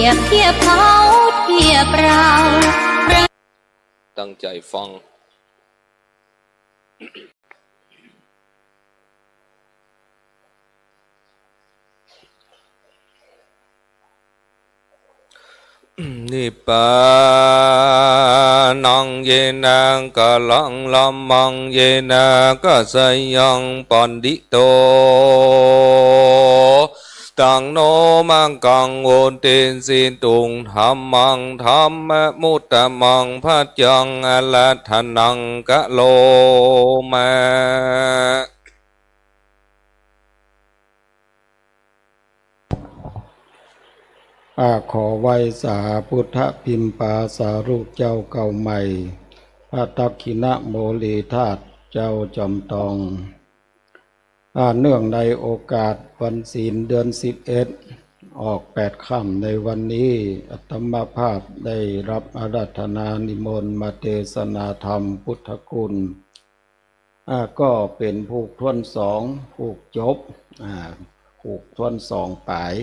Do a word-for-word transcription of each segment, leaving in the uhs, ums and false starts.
เทียบเทียบเขาเทียบเรา ตั้งใจ๋ฟัง Nibbānaṃ yena kalaṃ dhammaṃ yena kassayaṃ paṇḍito, taṃ no maggaṃ uddesituṃ dhammaṃ dhammamuttamaṃ bhajjaṃ āratanaṃ karoma. อา ขอไหว้สาพุทธพิมพาสารูปเจ้าเก่าใหม่ พระทักขิณโมลีธาตุเจ้าจอมตอง อา เนื่องในโอกาสวันศีลเดือนสิบเอ็ด ออกแปดค่ำในวันนี้ อาตมาภาพได้รับอาราธนานิมนต์มาเทศนาธรรมพุทธคุณ อ่า ก็เป๋นผูกถ้วนสอง ผูกจบ อ่า ผูกถ้วนสองป๋าย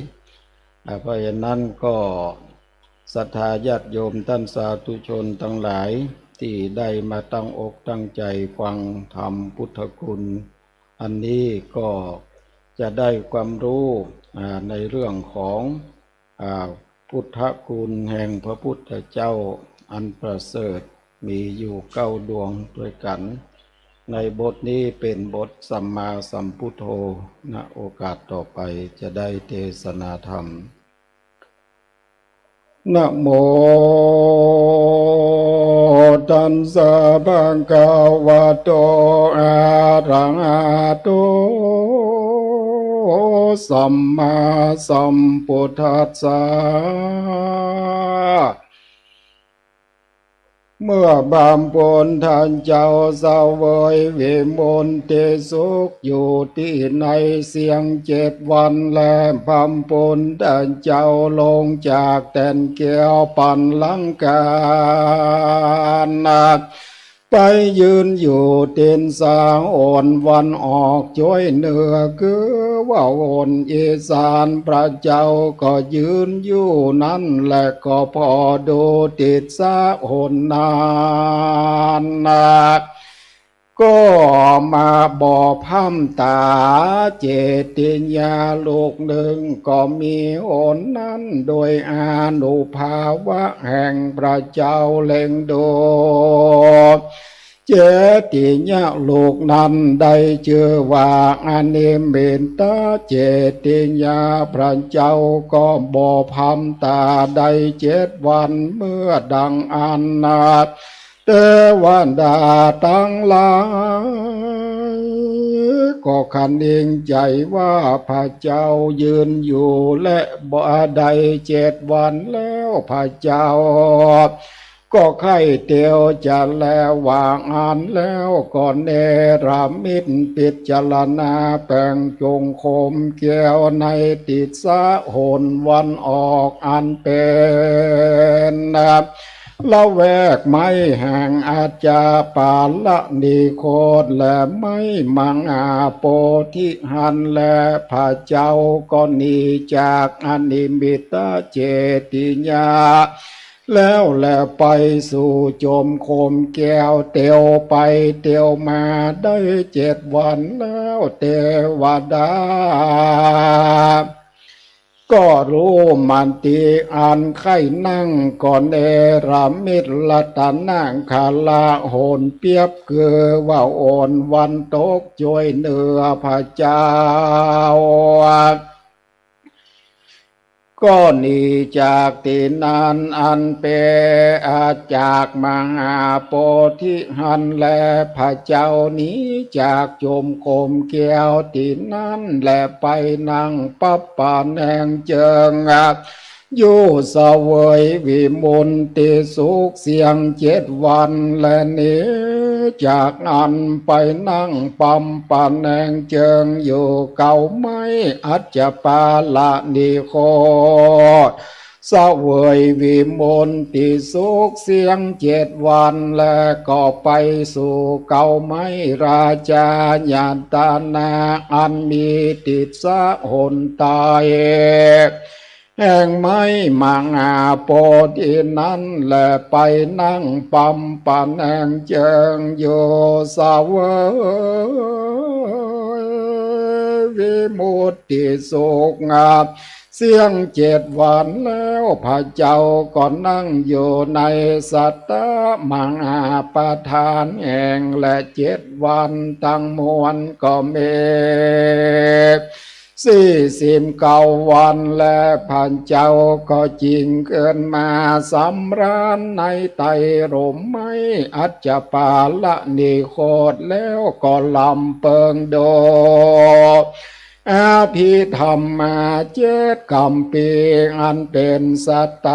อ่า เพราะฉะนั้นก็ศรัทธาญาติโยมต้านสาธุชนตังหลายตี้ได้มาตั้งอกตั้งใจ๋ฟังธรรมพุทธคุณ อันนี้ก็จะได้ความรู้ อ่า ในเรื่องของ อ่า พุทธคุณแห่งพระพุทธเจ้าอันประเสริฐมีอยู่เก้าดวงด้วยกั๋น ในบทนี้เป๋นบทสัมมาสัมพุทโธ นะ โอกาสต่อไปจะได้เทศนาธรรม Namo tassa bhagavato arahato sammāsambuddhassa. เมื่อบำเพ็ญท่านเจ้าเสวยวิมุตติสุขอยู่ตี้ในเสี้ยงเจ็ดวัน และบำเพ็ญท่านเจ้าลงจากแต้นแก้วปัลลังกา ไปยืนอยู่ตี๋นสาหนวันออก จ้วยเนื้อคือว่าหนอีสาน พระเจ้าก็ยืนอยู่นั้นแหละ ก็ผ่อดูตี๋นสาหนนั้นนะ ก็มาบ่พร่ำต๋าเจติยาลูกนึ่ง ก็มีหนนั้นโดยอานุภาพแห่งพระเจ้าเล็งดู เจติยาลูกนั้นได้จื้อว่าอนิมิตตเจติยา พระเจ้าก็บ่พร่ำต๋าได้เจ็ดวัน เมื่อดังอั้นนะ เตวดาตังหลายก็คะนิงใจ๋ว่าพระเจ้ายืนอยู่และบ่ได้เจ็ดวันแล้ว พระเจ้าก็ใค่เตียวจะแลว่าอั้นแล้ว ก็เนรมิตพิจารณาแป๋งจงคมแก้วในตี๋นสาหนวันออกอันเป๋น ละแวกไม้แห่งอัจจปาลนิโคท และไม้มหาโพธิหัน และพระเจ้าก็หนีจากอนิมิตตเจติยา แล้วแลไปสู่จมคมแก้ว เตียวไปเตียวมาได้เจ็ดวันแล้ว เตวดา ก็รู้มติอันใค่นั่ง ก็เนรมิตรัตนคราหนเปียบคือว่าหนวันตก จ้วยเนื้อพระเจ้า ก็หนีจากตี๋นนั้นอันเป๋น จากมหาโพธิหัน และพระเจ้าหนีจากจมคมแก้วตี๋นนั้น และไปนั่งปับปะแหนงเจิง อยู่เสวยวิมุตติสุขเสี้ยงเจ็ดวัน และหนีจากอั้นไปนั่งปับปะแหนงเจิงอยู่เก๊าไม้อัจจปาลนิโคท เสวยวิมุตติสุขเสี้ยงเจ็ดวัน และก็ไปสู่เก๊าไม้ราชายตนะอันมีตี๋นสาหนใต้ แห่งไม้มหาโพธิ์นั้นแล ไปนั่งบำเพ็ญเจิงอยู่ เสวย วิมุตติสุข เสี้ยงเจ็ดวันแล้ว พระเจ้าก็นั่งอยู่ในสัตตมหาปทานแห่ง และเจ็ดวันตังมวลก็มี สี่สิบเก้าวัน และพระเจ้าก็จึงขึ้นมาสำราญในใต้ร่มไม้อัจจปาลนิโคท แล้วก็ลำเปิงดู อภิธรรมาเจ็ดกัมภีร์ อันเป็นสัตต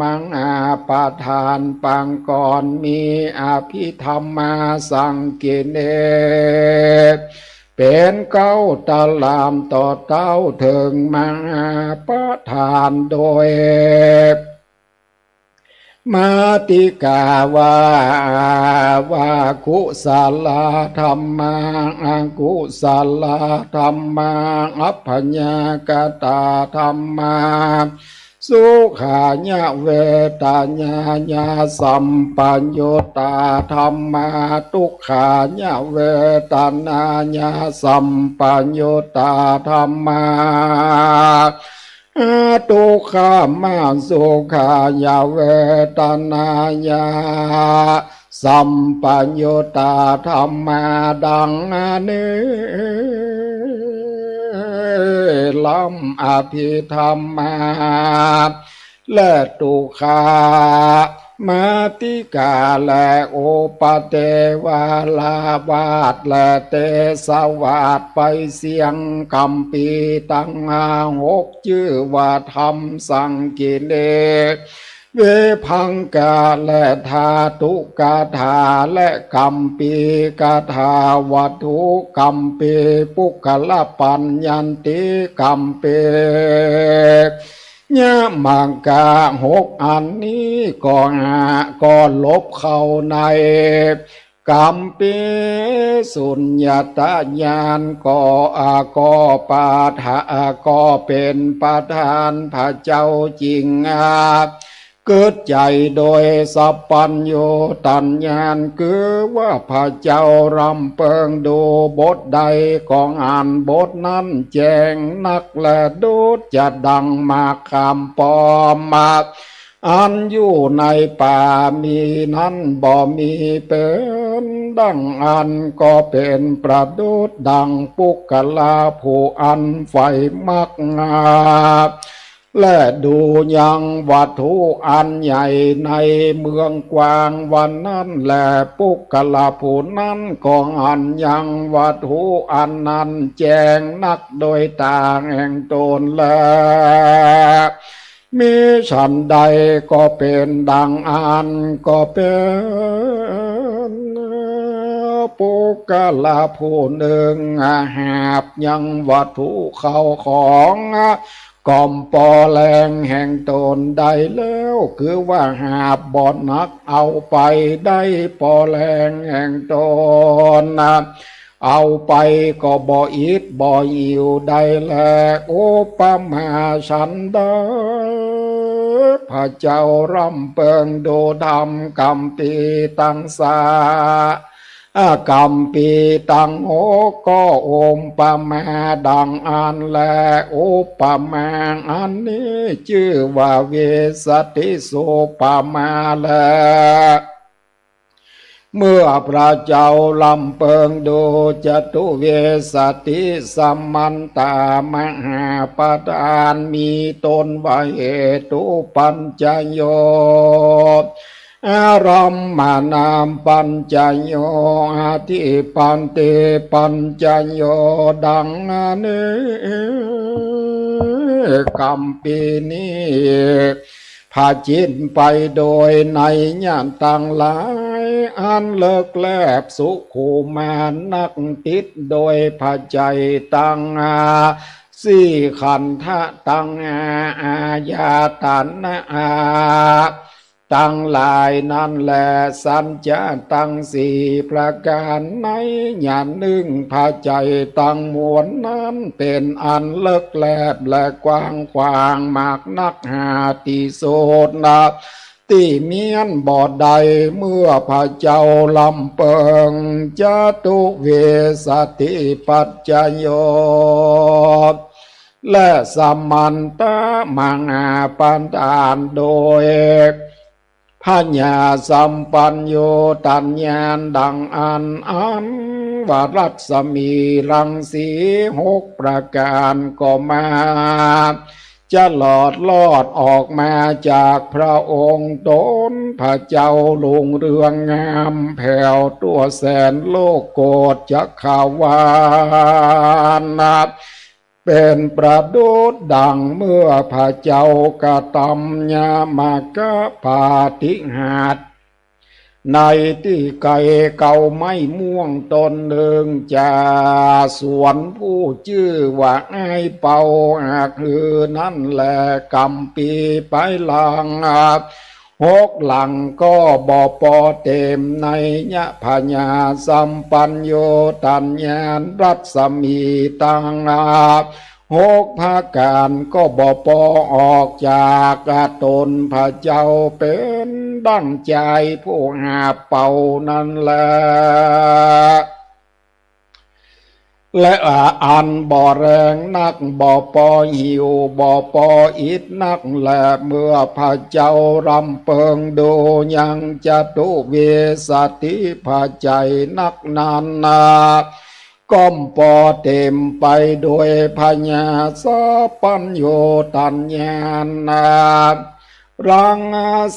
มหาปทานปางก่อน มีอภิธรรมาสังกิณี เป๋นเก๊าตลามต่อเต้าเถิงมหาปทานโดย มาติกาว่า ว่ากุศลธรรมา อกุศลธรรมา อัพพยากตาธรรมา สุขายะเวทนายะสัมปยุตตาธรรมา ทุกขายะเวทนายะสัมปยุตตาธรรมา อทุกขมาสุขายะเวทนายะสัมปยุตตาธรรมา ดังนี้ ลำอภิธรรมา และทุกขมาติกา และอุปเทวาลาวาส และเทศวาสไปเสี้ยงกัมภีร์ตังห้าหก จื้อว่าธรรมสังกิณี วิภังกะ และธาตุกถา และกัมภีร์กถา วัตถุกัมภีร์ ปุคคลปัญญันติกัมภีร์ ยมกะ หกอันนี้ก็หา ก็หลบเข้าใน กัมภีร์สุญญตญาณ ก็ อา ก็ปาฐะ อา ก็เป๋นประธาน พระเจ้าจึง อา กึ๊ดใจ๋โดยสัพพัญญูตญาณ คือว่าพระเจ้าลำเปิงดูบทใดก็อั้น บทนั้นแจ้งนัก และดุจจะดังหมากคามป้อม อันอยู่ในป่า มีนั้นบ่มีเป๋นดั่งอั้น ก็เป๋นประดุจดั่งปุคคละผู้อันใฝ่มัก และดูยังวัตถุอันใหญ่ในเมืองกว้าง วันนั้นแล ปุคคละผู้นั้นก็อั้นยังวัตถุอันนั้นแจ้งนักโดยต๋าแห่งต๋นแล มิฉันใดก็เป๋นดั่งอั้น ก็เป๋นปุคคละผู้นึ่ง หาบยังวัตถุเข้าของ ก็บ่แรงแห่งต๋นได้แล้ว คือว่าหาบบ่หนัก เอาไปได้ปอแรงแห่งต๋น เอาไปก็บ่อิดบ่หิวได้แล อุปมาฉันใด พระเจ้าลำเปิงดูธรรมกัมภีร์ตังสา อา กัมภีร์ตังหก ก็อุปมาดั่งอั้นแล อุปมาอันนี้จื้อว่าเวสสติสุปมาแล เมื่อพระเจ้าลำเปิงดูจตุเวสสติสมันตมหาปทาน มีต้นว่าเหตุปัจจโย อารัมมณปัจจโย อธิปัตติปัจจโย ดังนี้ กัมภีร์นี้ ผจิญไปโดยนัยยะตังหลายอันเลิกแลบ สุขุมานัก ติดโดยผะไจยตัง อา สี่ขันธะตัง อา อายตนะ อา ตังหลายนั้นแล สัจจะตังสี่ประก๋านใน อย่านึ่ง พระไจ้ตังมวลนั้นเป๋นอันเลิกแลบและกว้างขวางมากนักหาตี้สุดนะ ตี้เมียนบ่ได้ เมื่อพระเจ้าลำเปิง จตุเวสสติปัจจโย และสมันตมหาปาทานโดย พญาสัพพัญญูตัญญาณดังอั้น อันว่ารัศมีรังสีหกประก๋านก็มา จะหลอดลอดออกมาจากพระองค์ตน พระเจ้ารุ่งเรืองงามแผวทั่วแสนโลกโกฏจักรวาล เป๋นประดุจดังเมื่อพระเจ้ากะตำยมกปาฏิหาริย์ ในตี้ไก๋เกาไม้ม่วงต้นนึ่ง จาสวนผู้จื้อว่าอ้ายเปาหากหือนั้นแล ก๋ำปี๋ไปหลัง หกหลังก็บ่ปอเต๋ม ในยะพญาสัพพัญญูตัญญาณรัศมีตังหกประก๋านก็บ่ปอออกจากตนพระเจ้า เป๋นดั่งจายผู้หาบเป่านั้นแล และอันบ่แรงนัก บ่ปอหิว บ่ปออิดนักแล เมื่อพระเจ้าลำเปิงดูยังจตุเวสสติพระไจ้นักนั้นนา ก็ปอเต๋มไปโดยพญาสัพพัญญูตัญญาณนา รัง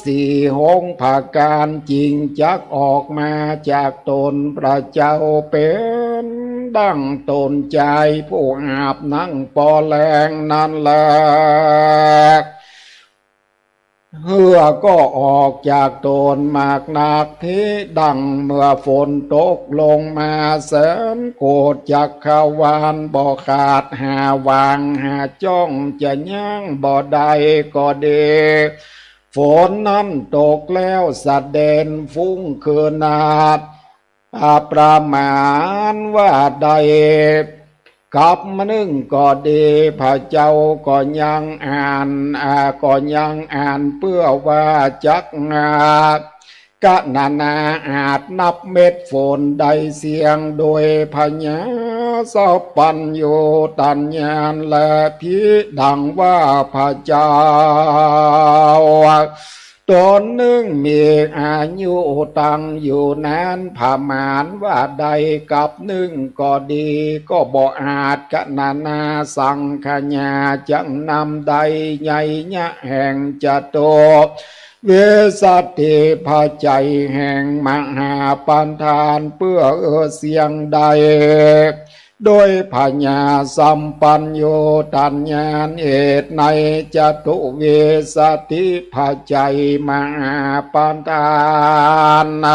สีหกประก๋านจึงจักออกมาจากตนพระเจ้า เป๋นดั่งตนจายผู้หาบนั่งปอแรงนั้นแล เฮือก็ออกจากตนมากนัก เป๋นดั่งเมื่อฝนตกลงมา แสนโกฏจักรวาลบ่ขาดหาหว่างหาจ้องจะยั้งบ่ได้ก็ดี ฝนนั้นตกแล้วสะเด็นฟุ้งคืนนา อ่า ประมาณว่าได้กับนึ่งก็ดี พระเจ้าก็ยังอ่าน อ่า ก็ยังอ่านเปื้อว่าจัก อ่า กะนะนาอาจนับเม็ดฝนได้เสี้ยง โดยพญาสัพพัญญูตัญญาณและ เป๋นดั่งว่าพระเจ้า ตนนึ่งมีอายุตั้งอยู่นานประมาณว่าได้กับนึ่งก็ดี ก็บ่อาจกะนะนาสังขยาจักนำได้ ในยะแห่งจตุเวสสติพระไจ้แห่งมหาปาทานเปื้อเออเสี้ยงได้ โดยพญาสัพพัญญูตัญญาณ เหตุในจตุเวสสติพระไจ้มหาปาทาน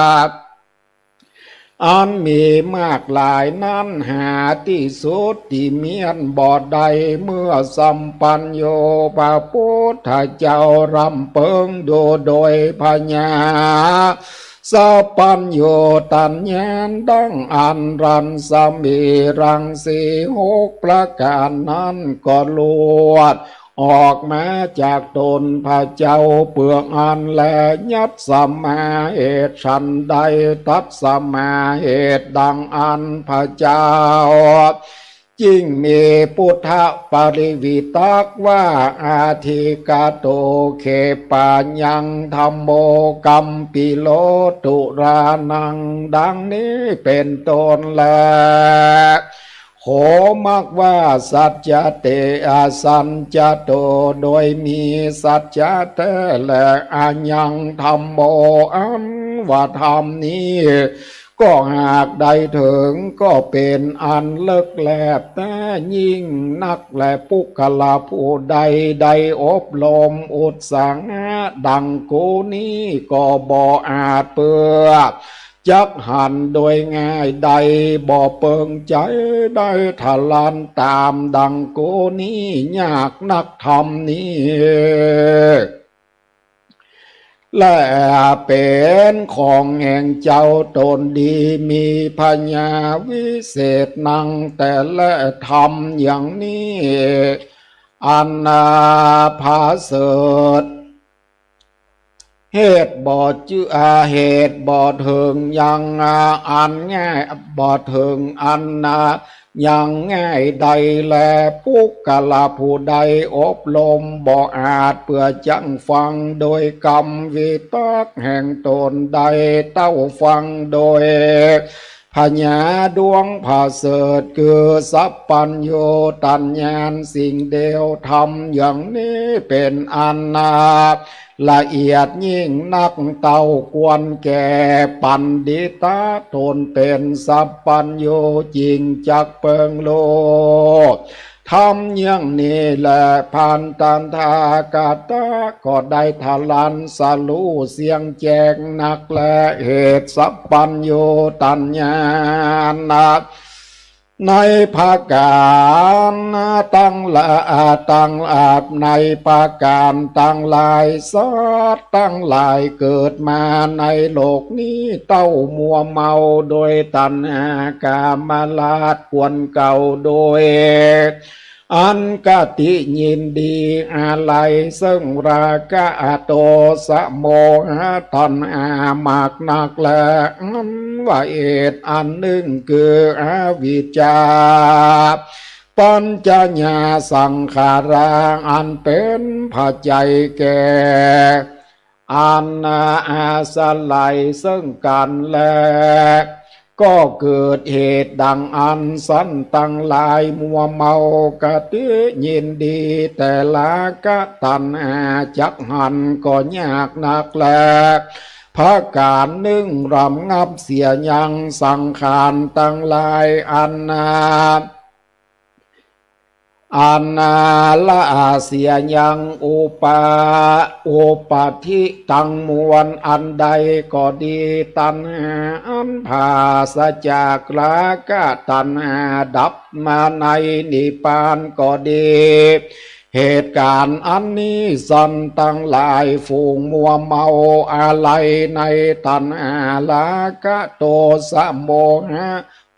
อันมีมากหลายนั้นหาตี้สุดตี้เมียนบ่ได้ เมื่อสัพพัญญูพระพุทธเจ้าลำเปิงดูโดยพญา สัพพัญญูตัญญาณดังอั้น รัศมีรังสีหกประก๋านนั้นก็ลวดออกมาจากตนพระเจ้าเปื้ออั้นแล ยัสมาเหตุฉันใด ตัสมาเหตุดังอั้นพระเจ้า จึงมีปุทธปริวิตกว่า อธิกโตเขปายังธัมโม กัมปิโล ตุรานัง ดังนี้เป๋นต้นแล โขมักว่า สัจจะเต อสัญจะโต โดยมีสัจจะแต๊แล อายังธัมโม อันว่าธรรมนี้ ก็หากได้เถิงก็เป๋นอันเลิกแลบแต๊ยิ่งนักแล ปุคคละผู้ใดได้อบรมอุตสาหะดังกูนี้ก็บ่อาจเปื้อจักหันโดยง่ายใด บ่เปิงใจ๋ได้ทะลันต๋ามดังกูนี้ ยากนักธรรมนี้ และเป๋นของแห่งเจ้าต๋นดี มีผญาวิเศษนังแต๊แล ธรรมอย่างนี้ อันนาผาเสริฐ เหตุบ่จื้อ อา เหตุบ่เถิงยัง อา อันง่าย บ่เถิงอันนา ยังง่ายใดแล ปุคคละผู้ใดอบรมบ่อาจ เปื้อจักฟังโดยกำวิตักแห่งต๋นได้ เต้าฟังโดย ผญาดวงผาเสริฐ คือสัพพัญญูตัญญาณ สิ่งเดียว ธรรมอย่างนี้เป๋นอันนา ละเอียดยิ่งนัก เต้าควรแก่ปัณฑิตะ ต๋นเป๋นสัพพัญญู จึงจักเปิงฮู้ ธรรมอย่างนี้แล พระตถาคตะก็ได้ทะลันสะฮู้เสี้ยงแจ้งนักแล เหตุสัพพัญญูตัญญาณ ในผะก๋านตังหลาย ตัง ในผะก๋านตังหลาย สัตว์ตังหลายเกิดมาในโลกนี้ เต้ามัวเมาโดยตัณหากามราคะ กวนเกล้าโดย อันกะติยินดี อาลัยเซิ่งราคะ โตสะ โมหะ ตัณหามากนักแล อันว่าเหตุอันนึ่งคืออวิชชา ปัญจญาสังขารา อันเป๋นปัจจัยแก่ อันนาอาศัยเซิ่งกั๋นแล ก็เกิดเหตุดังอั้น สัตว์ตังหลายมัวเมากะติยินดี แต่ราคะตัณหาจักหันก็ยากนักแล ผะก๋านนึ่งระงับเสียยังสังขารตังหลายอันนา อันนาละเสียยัง อุปา อุปัฏฐิตังมวลอันใดก็ดี ตัณหาอันปราศจากราคะตัณหาดับมาในนิพพานก็ดี เหตุก๋ารณ์อันนี้สัตว์ตังหลายฝูงมัวเมาอาลัยในตัณหาราคะโทสะโมหะ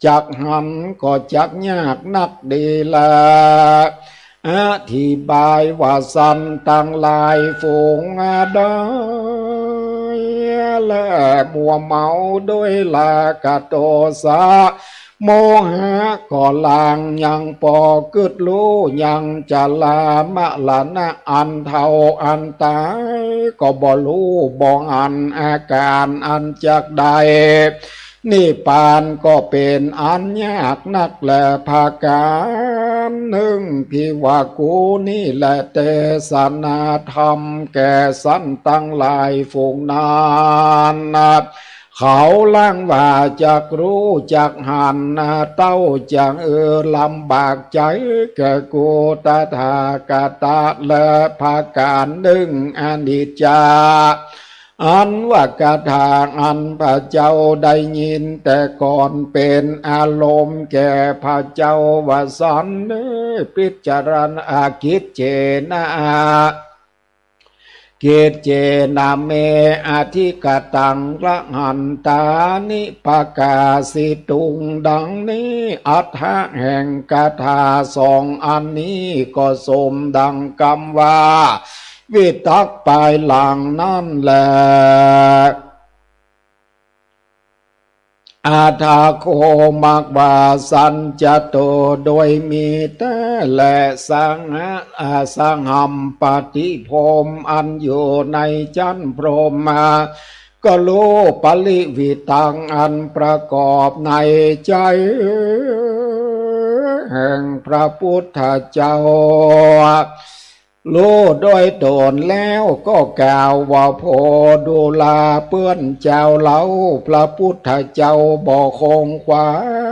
จักหันก็จักยากนักดีแล อธิบายว่าสัตว์ตังหลายฝูงใด และมัวเมาโดยราคะโทสะโมหะก็ลางยังปอกึ๊ดฮู้ ยังจรามรณะอันเฒ่าอันต๋ายก็บ่ฮู้บ่หันอาก๋ารณ์อันจักได้ นิพพานก็เป๋นอันยากนักแล ผะก๋านนึ่งที่ว่ากูนี้แลเตสนาธรรมแก่สัตว์ตังหลายฝูงนั้น เขาลางว่าจักฮู้จักหัน เต้าจักเออลำบากใจ๋แก่กูตถาคตะแล ผะก๋านนึ่งอนิจจา อันว่าคาถาอันพระเจ้าได้ยินแต่ก่อนเป๋นอารมณ์แก่พระเจ้าว่าสันเน่ พิจารณา กิจเจนะ กิจเจนะเม อธิคตัง กหันตานิ ปกาสิตุง ดังนี้ อัฏฐะแห่งคาถาสองอันนี้ก็สมดังกำว่า วิตักปายหลังนั้นแล อัฏฐะโข มักว่าสัจจโต โดยมีแต๊แล สังหะ อา สังหัมปติพรหม อันอยู่ในจั๊นพรหมมา ก็ฮู้ปริวิตัง อันประกอบในใจ๋ แห่งพระพุทธเจ้า ฮู้โดยต๋นแล้วก็กล่าวว่า โพธุราเปื้อนเจ้าเฮา พระพุทธเจ้าบ่ขงขวา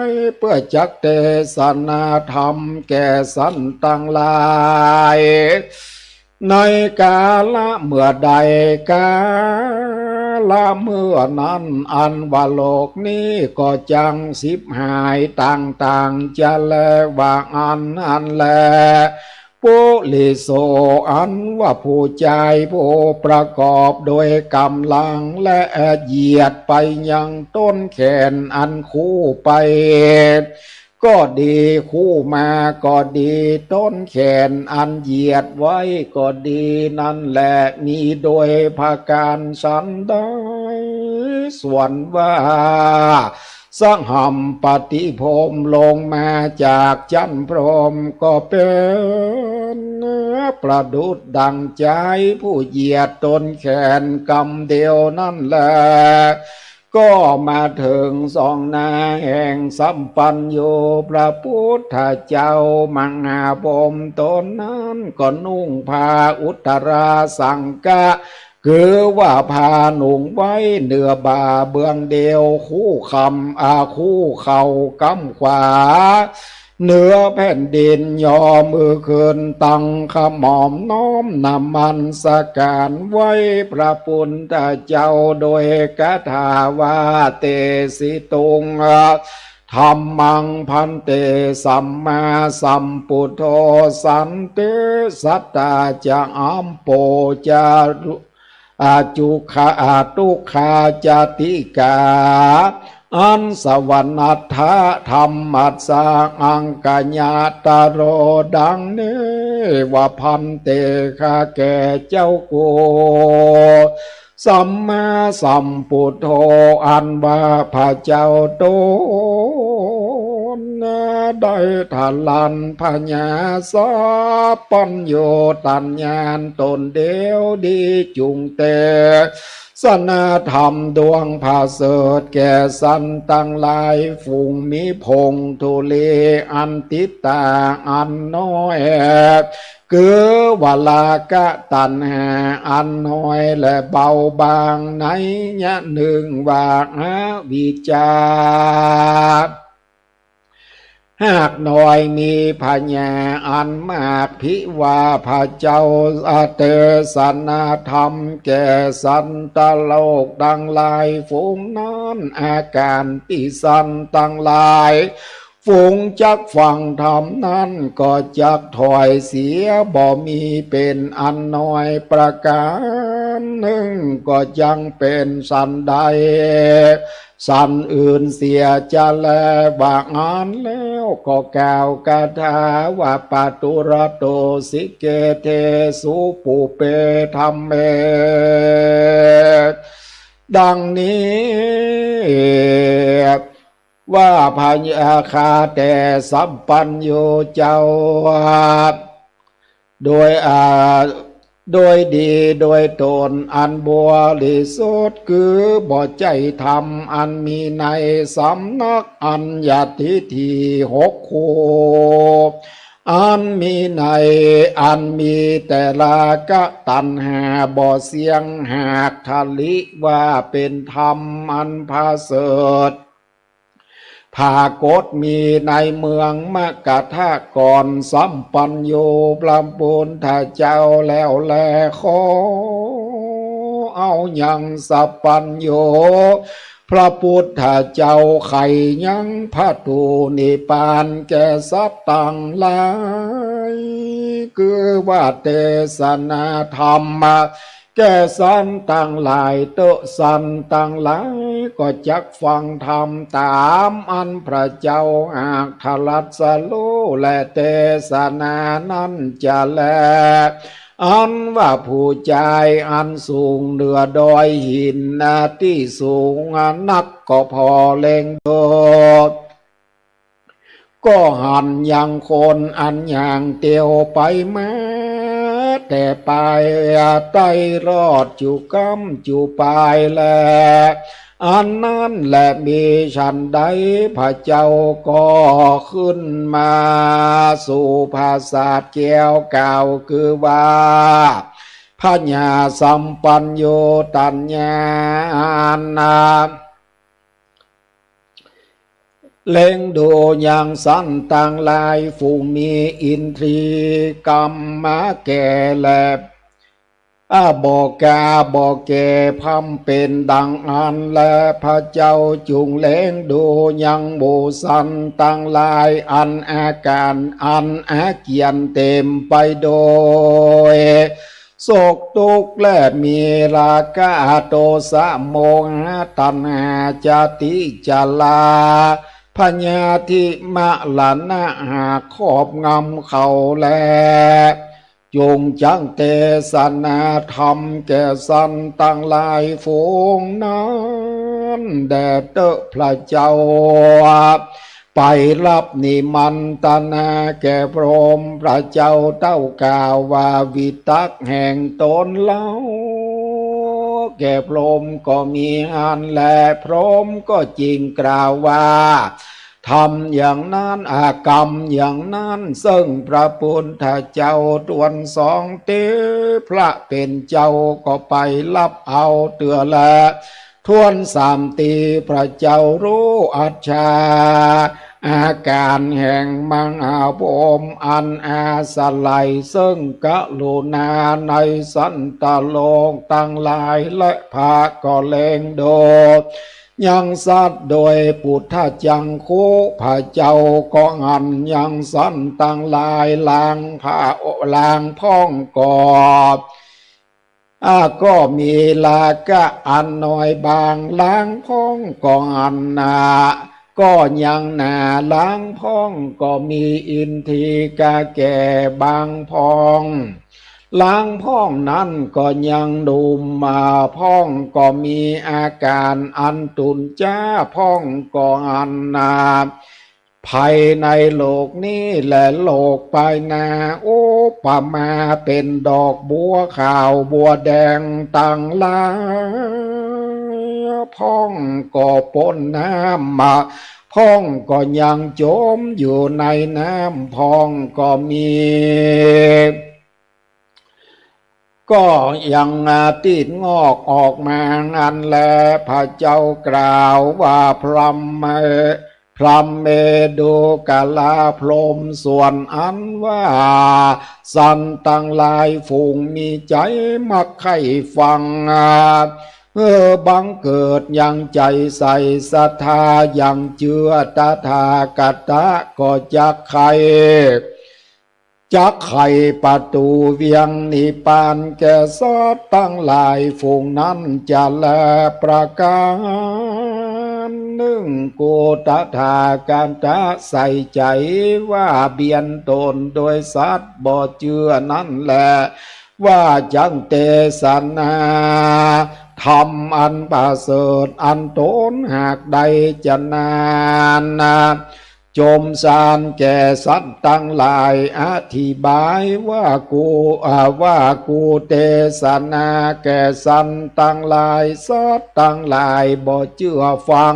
ย เปื้อจักเตสนาธรรมแก่สัตว์ตังหลาย ในกาละเมื่อใด กาละเมื่อนั้น อันว่าโลกนี้ก็จักฉิบหายต่างๆ จะแล ว่าอันนั้นแล ปุริโส อันว่าผู้จายผู้ประกอบโดยก๋ำลัง และเหยียดไปยังต้นแขนอันคู่ไปก็ดี คู่มาก็ดี ต้นแขนอันเหยียดไว้ก็ดี นั้นแหละ มีโดยประก๋านฉันใด ส่วนว่า สหัมปติพรหม ลงมาจากจั๊นพรหม ก็เป๋นประดุจดังจายผู้เหยียดต้นแขนกำเดียวนั้นแหละ ก็มาเถิงสองหน้าแห่งสัพพัญญูพระปุทธเจ้า มหาพรหมต๋นนั้นก็นุ่งผ้าอุตตราสังค คือว่าผ้านุ่งไว้เหนือบ่าเบื้องเดียว คุกข่ำ อา คุกเข่าก้ำขวา เหนือแผ่นดิน ยอมือขึ้นตั้งขมอมน้อมนมัสก๋านไหว้พระปุทธเจ้าโดยคาถาว่า เตสิตุง ธัมมัง ภันเต สัมมาสัมปุทโธ สันติสัตตาจะ อัปโปจะ อาจุคา อาตุคาจติกา อันสวรรณัตถะธัมมัสสะ อังคยะตะโร ดังนี้ว่า ภันเต ข้าแก่เจ้ากู สัมมาสัมปุทโธ อันว่าพระเจ้าต๋นได้ทะลันพญาสัพพัญญูตัณญาณต๋นเดียวดี จุ่งเตสนาธรรมดวงผะเสริฐแก่สัตว์ตังหลาย ฝูงมีผงธุลีอันติดต๋าอันน้อย คือว่าราคะตัณหาอันน้อยและเบาบาง นัยยะนึ่งว่าอวิชชา หากน้อยมีพญาอันมาก ภิว่าพระเจ้าเตสนาธรรมแก่สัตว์โลกตังหลาย ฝูงนั้น อาการตี้สัตว์ตังหลาย ฝูงจักฟังธรรมนั้นก็จักถอยเสีย บ่มีเป๋นอันน้อย ประก๋านนึ่งก็จักเป๋นสัตว์ใดสัตว์อื่นเสียจะแล ว่าอั้นแล้วก็กล่าวคาถาว่า ปะตุระโตสิเกเทสุปุเปธัมเม ดังนี้ ว่าพญาข้าแต่สัพพัญญูเจ้า โดย อ่า โดยดีโดยต๋นอันบริสุทธิ์ คือบ่ใจ้ธรรมอันมีในสำนักอันยทิฏฐิหกคู่ อันมีใน อันมีแต่ราคะตัณหาบ่เสี้ยง หากทะลิว่าเป๋นธรรมอันผะเสริฐ ผากฏมีในเมืองมกธะก่อน สัพพัญญูพระปุทธเจ้าแล้วแล ขอเอายังสัพพัญญูพระปุทธเจ้า ใค่ยังประตู๋นิพพานแก่สัตว์ตังหลาย คือว่าเตสนาธรรม แก่สัตว์ตังหลายเต๊อะ สัตว์ตังหลายก็จักฟังธรรมต๋ามอันพระเจ้าหากตรัสฮู้และเตสนานั้นจะแล อันว่าผู้จายอันสูงเหนือดอยหินตี้สูงนักก็ผ่อเล็งดู ก็หันยังคนอันย่างเตียวไปมาแต่ปาย ใต้รอดจุกำจุปายแล อันนั้นแล มีฉันใดพระเจ้าก็ขึ้นมาสู่ปราสาทแก้วกล่าวคือว่า พญาสัพพัญญูตัณญาณ เล็งดูยังสัตว์ตังหลาย ฝูงมีอินทรีย์กำมาแก่และ อาบ่กาบ่แก่พร่ำเป๋นดังอั้นแล พระเจ้าจุ่งเล็งดูยังหมู่สัตว์ตังหลาย อันอาก๋านอันอาเจียนเต๋มไปโดย โศกตุ๊กข์และมีราคะโทสะโมหะตัณหาจาติจราพยาธิมรณะหากครอบงำเขาแล จุ่งจักเตสนาธรรมแก่สัตว์ตังหลายฝูงนั้นแด่เต๊อะ พระเจ้าไปฮับนิมันตนาแก่พรหม พระเจ้าเต้ากล่าวว่า วิตกแห่งต๋นเล่าแก่พรหมก็มีหั้นแล พรหมก็จึ่งกล่าวว่า ทำอย่างนั้น อา กำอย่างนั้น ซึ่งพระปุทธเจ้าต๋วนสองเต๊ พระเป๋นเจ้าก็ไปฮับเอาเตื้อแล ถ้วนสามตี้ พระเจ้ารู้อัจฉาอาก๋านแห่งมหาพรหมอันอาศัยซึ่งกรุณาในสัตว์โลกตังหลาย และพระก็เล็งดู ยังสัตว์โดยปุทธจักขุ พระเจ้าก็หันยังสัตว์ตังหลาย ลางผ้า ลางพ่องก็ อา ก็มีราคะอันน้อยบาง ลางพ่องก็หันนา ก็ยังนา ลางพ่องก็มีอินทรีย์กาแก่บางพ่อง ลางพ่องนั้นก็ยังหนุ่ม มาพ่องก็มีอาก๋านอันตุนจ้า พ่องก็หันนา ภายในโลกนี้และโลกภายหน้า อุปมาเป๋นดอกบัวขาวบัวแดงตังหลาย พ่องก็ป๊นน้ำมา พ่องก็ยังจ๋มอยู่ในน้ำ พ่องก็มี ก็ยังติดงอกออกมาหั้นแล พระเจ้ากล่าวว่า พรหมเม พรหมเม ดูกราพรหมส่วนอันว่าสัตว์ตังหลายฝูงมีใจ๋มักใค่ฟัง เออ บังเกิดยังใจ๋ใส่ศรัทธายังเจื้อตถาคตะก็จักใค่ จักไขประตู๋เวียงนิพพานแก่สัตว์ตังหลายฝูงนั้นจะแล ประก๋านนึ่ง กุตถาคตะใส่ใจ๋ว่าเบียดต๋นโดยสัตว์บ่เจื้อนั้นแล ว่าจักเตสนาธรรมอันประเสริฐอันต๋นหากได้จะนานา จมฌานแก่สัตว์ตังหลาย อธิบายว่ากู อ่า ว่ากูเตสนาแก่สัตว์ตังหลาย สัตว์ตังหลายบ่เจื้อฟัง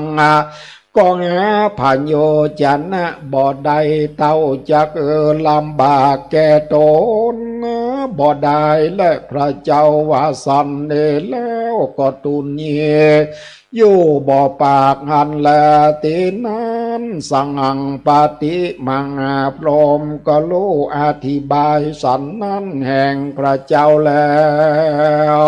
ก็หาประโยชนะบ่ได้ เต้าจักเออลำบากแก่ต๋นบ่ได้ และพระเจ้าว่าสันนี้แล้วก็ตุนเยี อยู่บ่ปากหั้นแล ตี้นั้น สหัง ปฏิ มหาพรหมก็ฮู้อธิบายสันนั้นแห่งพระเจ้าแล้ว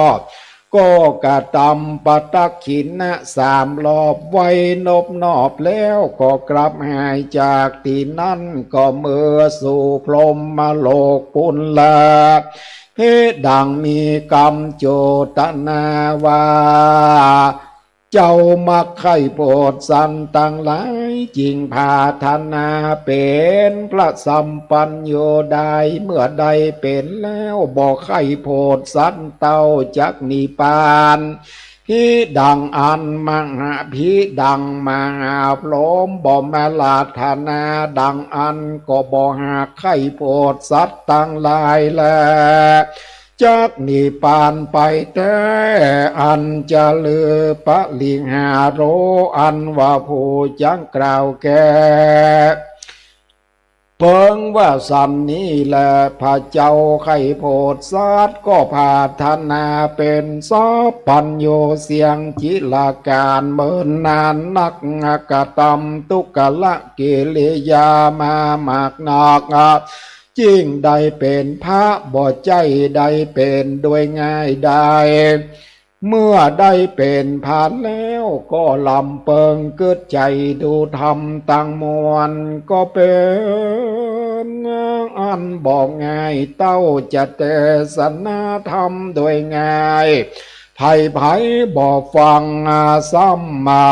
ก็กระตำปะตักขิณะสามรอบไหว้นบนอบแล้ว ก็กลับหายจากตี้นั้น ก็เมือสู่พรหมโลกปุ้นแล เพดังมีกำโจตนาว่า เจ้ามักใค่โผดสัตว์ตังหลาย จึงผาถนาเป๋นพระสัมปัญโญได้ เมื่อได้เป๋นแล้วบ่ใค่โผดสัตว์เต้าจักนิพพาน พีดังอันมหา พีดังมหาพรหมบ่มาราธนาดังอันก็บ่หากใค่โผดสัตว์ตังหลายแล จักนิพพานไปแต๊ อันจะลือปริหาโร อันว่าผู้จักกล่าวแก่ เปิงว่าสันนี้แล พระเจ้าใค่โผดสัตว์ก็ผาถนาเป๋นสัพพัญญูเสี้ยงจิรกาลเมินนานนัก กระตำทุกขละกิริยามามากนัก จึ่งได้เป๋นพระ บ่ใจ้ได้เป๋นโดยง่ายดาย เมื่อได้เป๋นพระแล้วก็ลำเปิงกึ๊ดใจ๋ดูธรรมตังมวล ก็เป๋นอันบ่ง่าย เต้าจะเตสนาธรรมโดยง่าย ใผๆ บ่ฟัง ซ้ำมา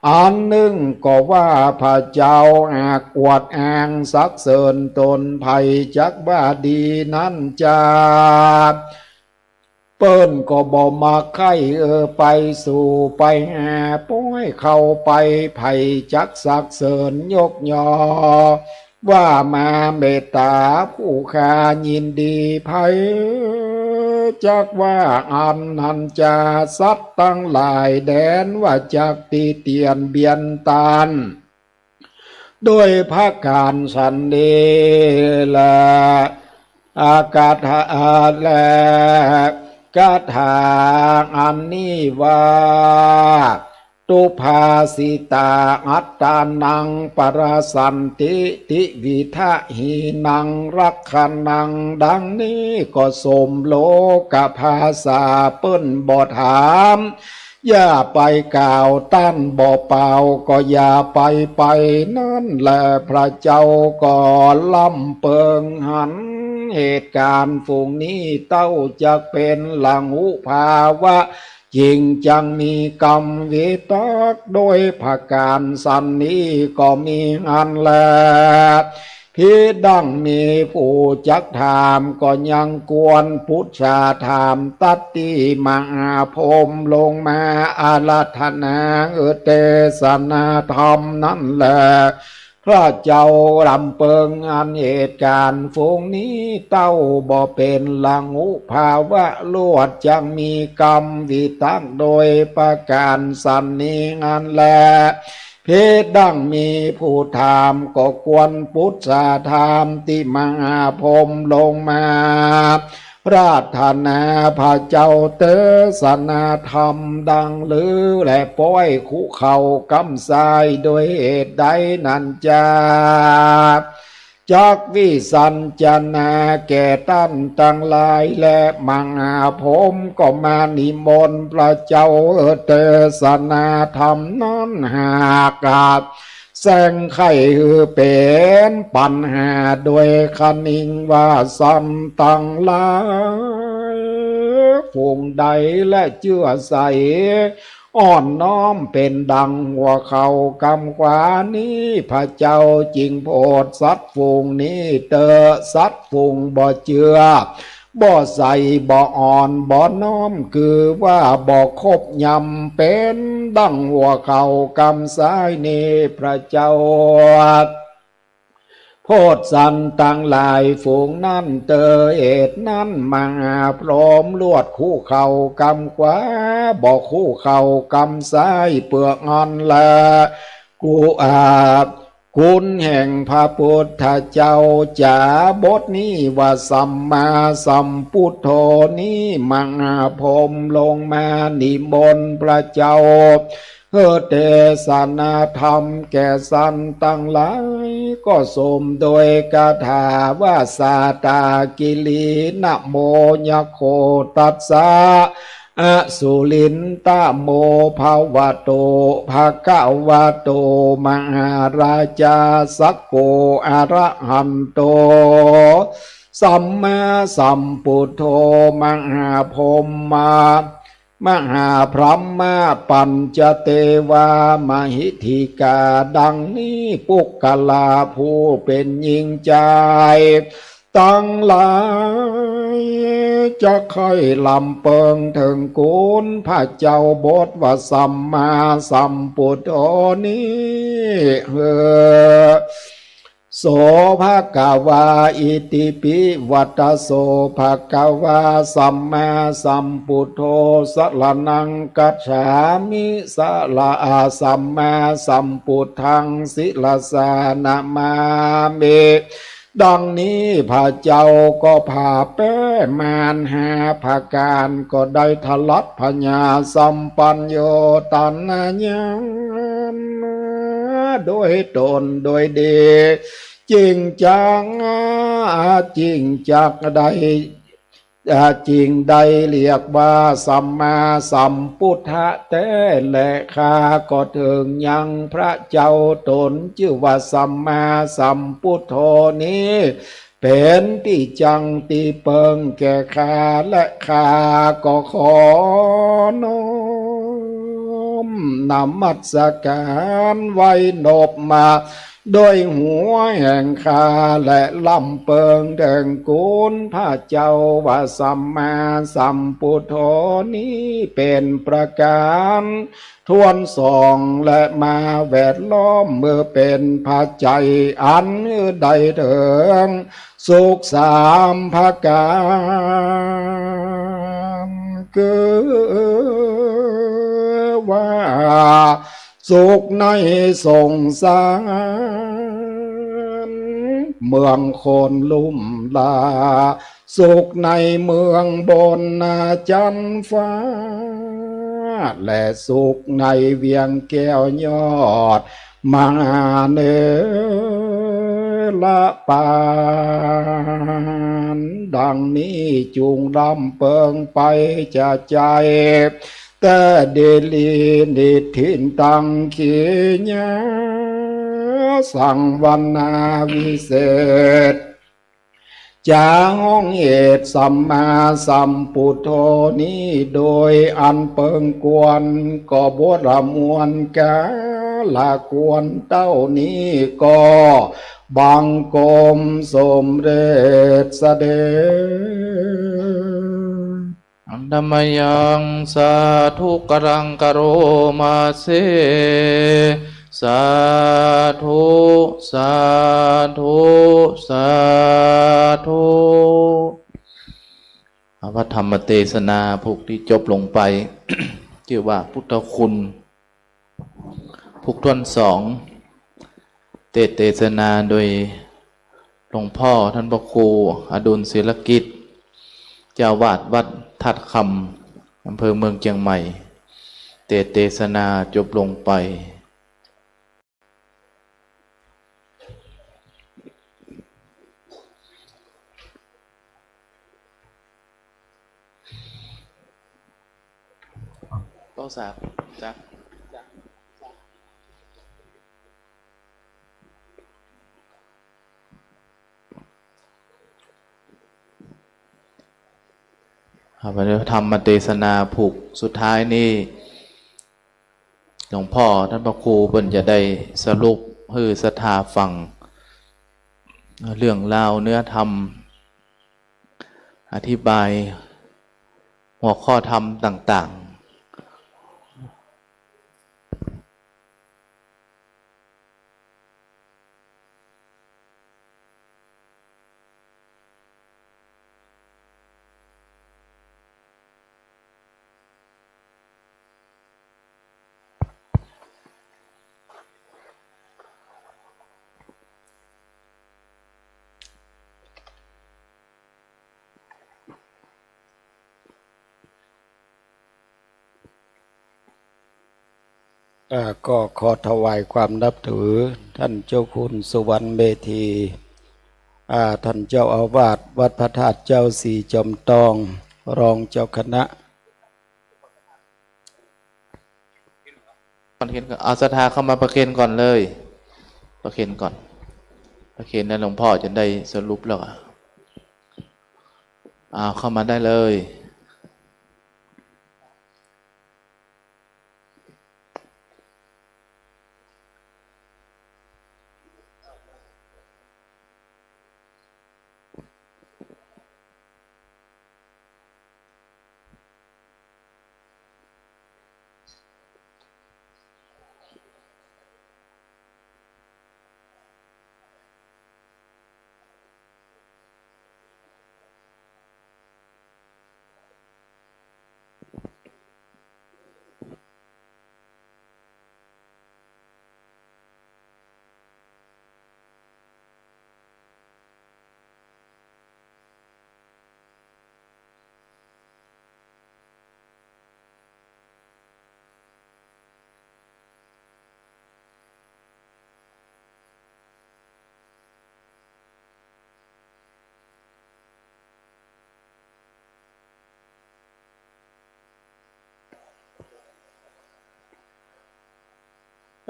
อันนึ่งก็ว่าพระเจ้าอักอวดอ้างสรรเสริญต๋น ใผจักว่าดีนั้นจา เปิ้นก็บ่มาใค่ เออ ไปสู่ไปหา ป้อยเข้าไป ใผจักสรรเสริญยกยอ ว่ามาเมตต๋าผู้ข้ายินดี ใผจักว่าอั้นนั้นจา สัตว์ตังหลายแดนว่าจักติเตียนเบียดต้าน โดยประก๋านสันนี้แล อา คาถา และคาถาอันนี้ว่า ตุภาสิตา อัตตานัง ปรสันติ ติวิทะหีนัง รักขะนัง ดังนี้ก็สมโลกภาษาเปิ้นบ่ถาม อย่าไปกล่าว ต้านบ่เป่าก็อย่าไปไป นั้นแล พระเจ้าก็ลำเปิงหันเหตุก๋ารณ์ฝูงนี้ เต้าจักเป๋นหลังหุภาวะ จึงจักมีกำวิตก โดยประก๋านสันนี้ก็มีอั้นแล ภิดัง มีผู้จักถาม ก็ยังควรปุจฉาถาม ตัตติ มหาพรหมลงมาอาราธนา เออ เตสนาธรรมนั้นแล พระเจ้าลำเปิงอันเหตุก๋ารณ์ฝูงนี้ เต้าบ่เป๋นหลังหุภาวะ ลวดจักมีกำวิตก โดยประก๋านสันนี้อั้นแล ภิดัง มีผู้ถาม ก็ควรปุจฉาถาม ติ มหาพรหมลงมาอาราธนา พระเจ้าเตสนาธรรมดังลือ และป้อยคุเข่ากำซ้าย โดยเหตุใดนั้นจา จักวิสัญจนาแก่ต้านตังหลาย และมหาพรหมก็มานิมนต์พระเจ้าเตสนาธรรมนั้น หากแสงไขหื้อเป๋นปัญหา โดยคะนิงว่าสัตว์ตังหลายฝูงใด และเจื้อใส อ่อนน้อมเป๋นดังหัวเข่ากำขวานี้ พระเจ้าจึงโผดสัตว์ฝูงนี้เต๊อะ สัตว์ฝูงบ่เจื้อ บ่ใส บ่อ่อน บ่น้อม คือว่าบ่ครบย่ำ เป๋นดังหัวเข่ากำซ้ายนี้ พระเจ้า โผดสัตว์ตังหลายฝูงนั้นเต๊อะ เหตุนั้นมหาพรหมลวดคุเข่ากำขวา บ่คุเข่ากำซ้าย เปื้ออั้นแล กุ อา คุณแห่งพระปุทธเจ้าจ๋า บทนี้ว่าสัมมาสัมปุทโธนี้ มหาพรหมลงมานิมนต์พระเจ้า เออ เตสนาธรรมแก่สัตว์ตังหลาย ก็สมโดยคาถาว่า สาตากิริ นะโม ยะโข ตัสสะ อสุรินตะโม ภะวะโต ภะคะวะโต มหาราชา สักโก อะระหันโต สัมมาสัมปุทโธ มหาพรหมา มหาพรหมา ปัญจเตวา มหิทธิกา ดังนี้ ปุคคละผู้เป๋นหญิงจายตังหลาย จะใค่ลำเปิงเถิงคุณพระเจ้า บทว่าสัมมาสัมปุทโธนี้ เออ โส ภะคะวา อิติปิ วัตตะโส ภะคะวา สัมมาสัมปุทโธ สะระณัง คัจฉามิ สะระ อา สัมมาสัมปุทธัง ศิรสา นะมามิ ดังนี้พระเจ้าก็ผ่าแป๊ม่านห้าประก๋าน ก็ได้ทรัพพญาสัมปัญโญ ตานะญาณ โดยต๋นโดยดี จึงจัก จึงจักได้ อ่า จึงได้เรียกว่าสัมมาสัมพุทธะแต๊แล ข้าก็เถิงยังพระเจ้าต๋นจื้อว่าสัมมาสัมพุทโธนี้ เป๋นตี้จั้งตี้เปิงแก่ข้า และข้าก็ขอน้อมนมัสก๋านไหว้นบมา ด้วยหัวแห่งข้า และลำเปิงแด่งคุณพระเจ้าว่าสัมมาสัมพุทโธนี้เป๋นประก๋านถ้วนสอง และมาแวดล้อมเมื่อเป๋นปัจจัยอันได้เถิงสุขสามประก๋าน คือว่า สุขในสงสาร เมืองคนลุ่มหล้า สุขในเมืองบนจั๊นฟ้า และสุขในเวียงแก้วยอดมหาเนรปาน ดังนี้จุ่งลำเปิงไปจะใจ๋ แต๊ดีหลี นิฏฐิตัง ขีณา สังวรรณา วิเศษจา ห้องเหตุสัมมาสัมพุทโธนี้ โดยอันเปิงควร ก็บทมวลกาละควรเต้านี้ ก็บังคมสมเร็จเสด็จ Handa mayaṃ sādhukaraṃ karoma se. Sādhu, sādhu, sādhu. พระธรรมเตสนาผูกตี้จบลงไป จื้อว่าพุทธคุณ ผูกถ้วนสอง เตสน์เตสนาโดยหลวงพ่อท่านพระครูอดุลศิลกิจ เจ้าอาวาสวัดธาตุคำ อำเภอเมืองเชียงใหม่ เตสน์เตสนาจบลงไป ป้อสา จ๊ะ ครับ วันนี้ธรรมเตสนาผูกสุดท้ายนี่ หลวงพ่อท่านพระครูเปิ้นจะได้สรุปหื้อศรัทธาฟัง เรื่องราวเนื้อธรรม อธิบายหัวข้อธรรมต่างๆอ่า ก็ขอถวายความนับถือท่านเจ้าคุณสุวรรณเมธี อ่า ท่านเจ้าอาวาสวัดพระธาตุเจ้าศรีจอมตอง รองเจ้าคณะ ประเคนก่อน เอาศรัทธาเข้ามาประเคนก่อนเลย ประเคนก่อน ประเคนแล้วหลวงพ่อจะได้สรุปแล้วอะ อ่า เข้ามาได้เลย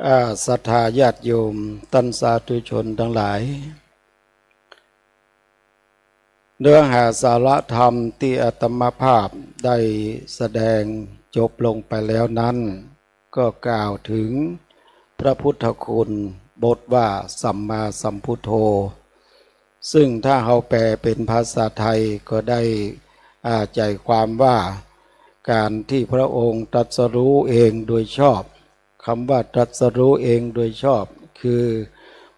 อ่า ศรัทธาญาติโยม ต้านสาธุชนตังหลาย เนื้อหาสาระธรรมตี้อาตมาภาพได้แสดงจบลงไปแล้วนั้น ก็กล่าวถึงพระพุทธคุณ บทว่าสัมมาสัมพุทโธ ซึ่งถ้าเฮาแปลเป็นภาษาไทยก็ได้ อ่า ใจความว่า การที่พระองค์ตรัสรู้เองโดยชอบ คำว่าตรัสรู้เองโดยชอบ คือ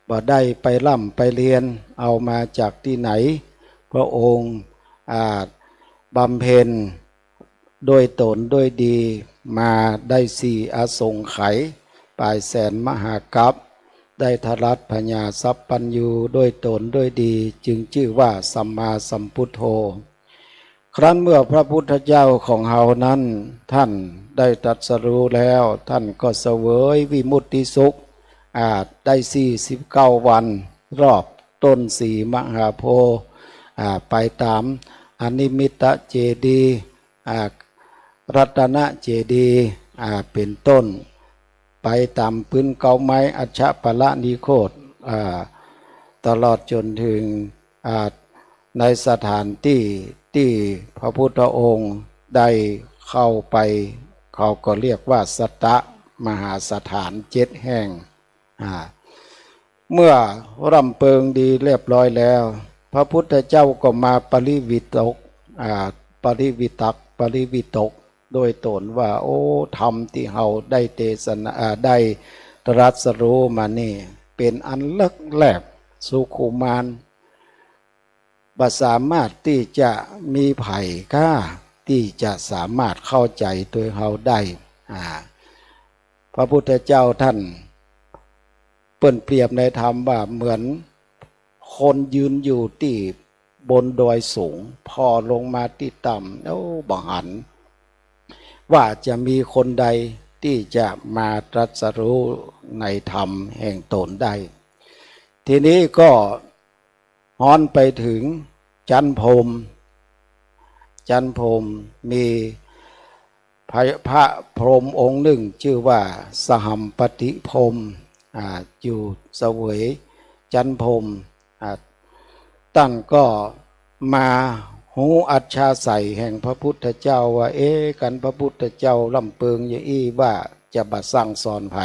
บ่ได้ไปร่ำไปเรียนเอามาจากตี้ไหน พระองค์ อ่า บำเพ็ญ ด้วยตนด้วยดีมาได้สี่อสงไขย ปลายแสนมหากัป ได้ทรัตน์ผญาสัพพัญญูด้วยตนด้วยดี จึงจื้อว่าสัมมาสัมพุทโธ ครั้นเมื่อพระพุทธเจ้าของเฮานั้น ท่านได้ตรัสรู้แล้ว ท่านก็เสวยวิมุตติสุข อ่า ได้สี่สิบเก้าวัน รอบต้นสีมหาโพธิ์ อ่า ไปต๋ามอนิมิตตเจดีย์ อ่า รัตนเจดีย์ อ่า เป๋นต้น ไปต๋ามปื๊นเก๊าไม้อัชชปาลนิโครธ อ่า ตลอดจ๋นเถิง อ่า ในสถานตี้ตี้พระพุทธองค์ได้เข้าไป เขาก็เรียกว่าสัตตมหาสถานเจ็ดแห่ง อ่า เมื่อร่ำเปิงดีเรียบร้อยแล้ว พระพุทธเจ้าก็มาปริวิตก อ่า ปริวิตก ปริวิตก โดยต๋นว่า โอ้ ธรรมตี้เฮาได้เตสนา อ่า ได้ตรัสรู้มานี่ เป๋นอันเลิกแลบ สุขุมาน บ่สามารถตี้จะมีใผก้าตี้จะสามารถเข้าใจ๋ตวยเฮาได้ อ่า พระพุทธเจ้าท่าน เปิ้นเปรียบในธรรมว่าเหมือนคนยืนอยู่ตี้บนดอยสูง ผ่อลงมาตี้ต่ำ โอ้ บ่หัน ว่าจะมีคนใดตี้จะมาตรัสรู้ในธรรมแห่งต๋นได้ ทีนี้ก็ฮ้อนไปเถิงจั๊นพรหม จั๊นพรหมมีพระ พระพรหมองค์นึ่งจื้อว่าสหัมปติพรหม อ่า อยู่เสวยจั๊นพรหม อ่า ต้านก็มาฮู้อัธยาศัยแห่งพระพุทธเจ้าว่า เอ๊ะ กันพระพุทธเจ้าร่ำเปิงอย่างอี้ว่าจะบ่สั่งสอนใผ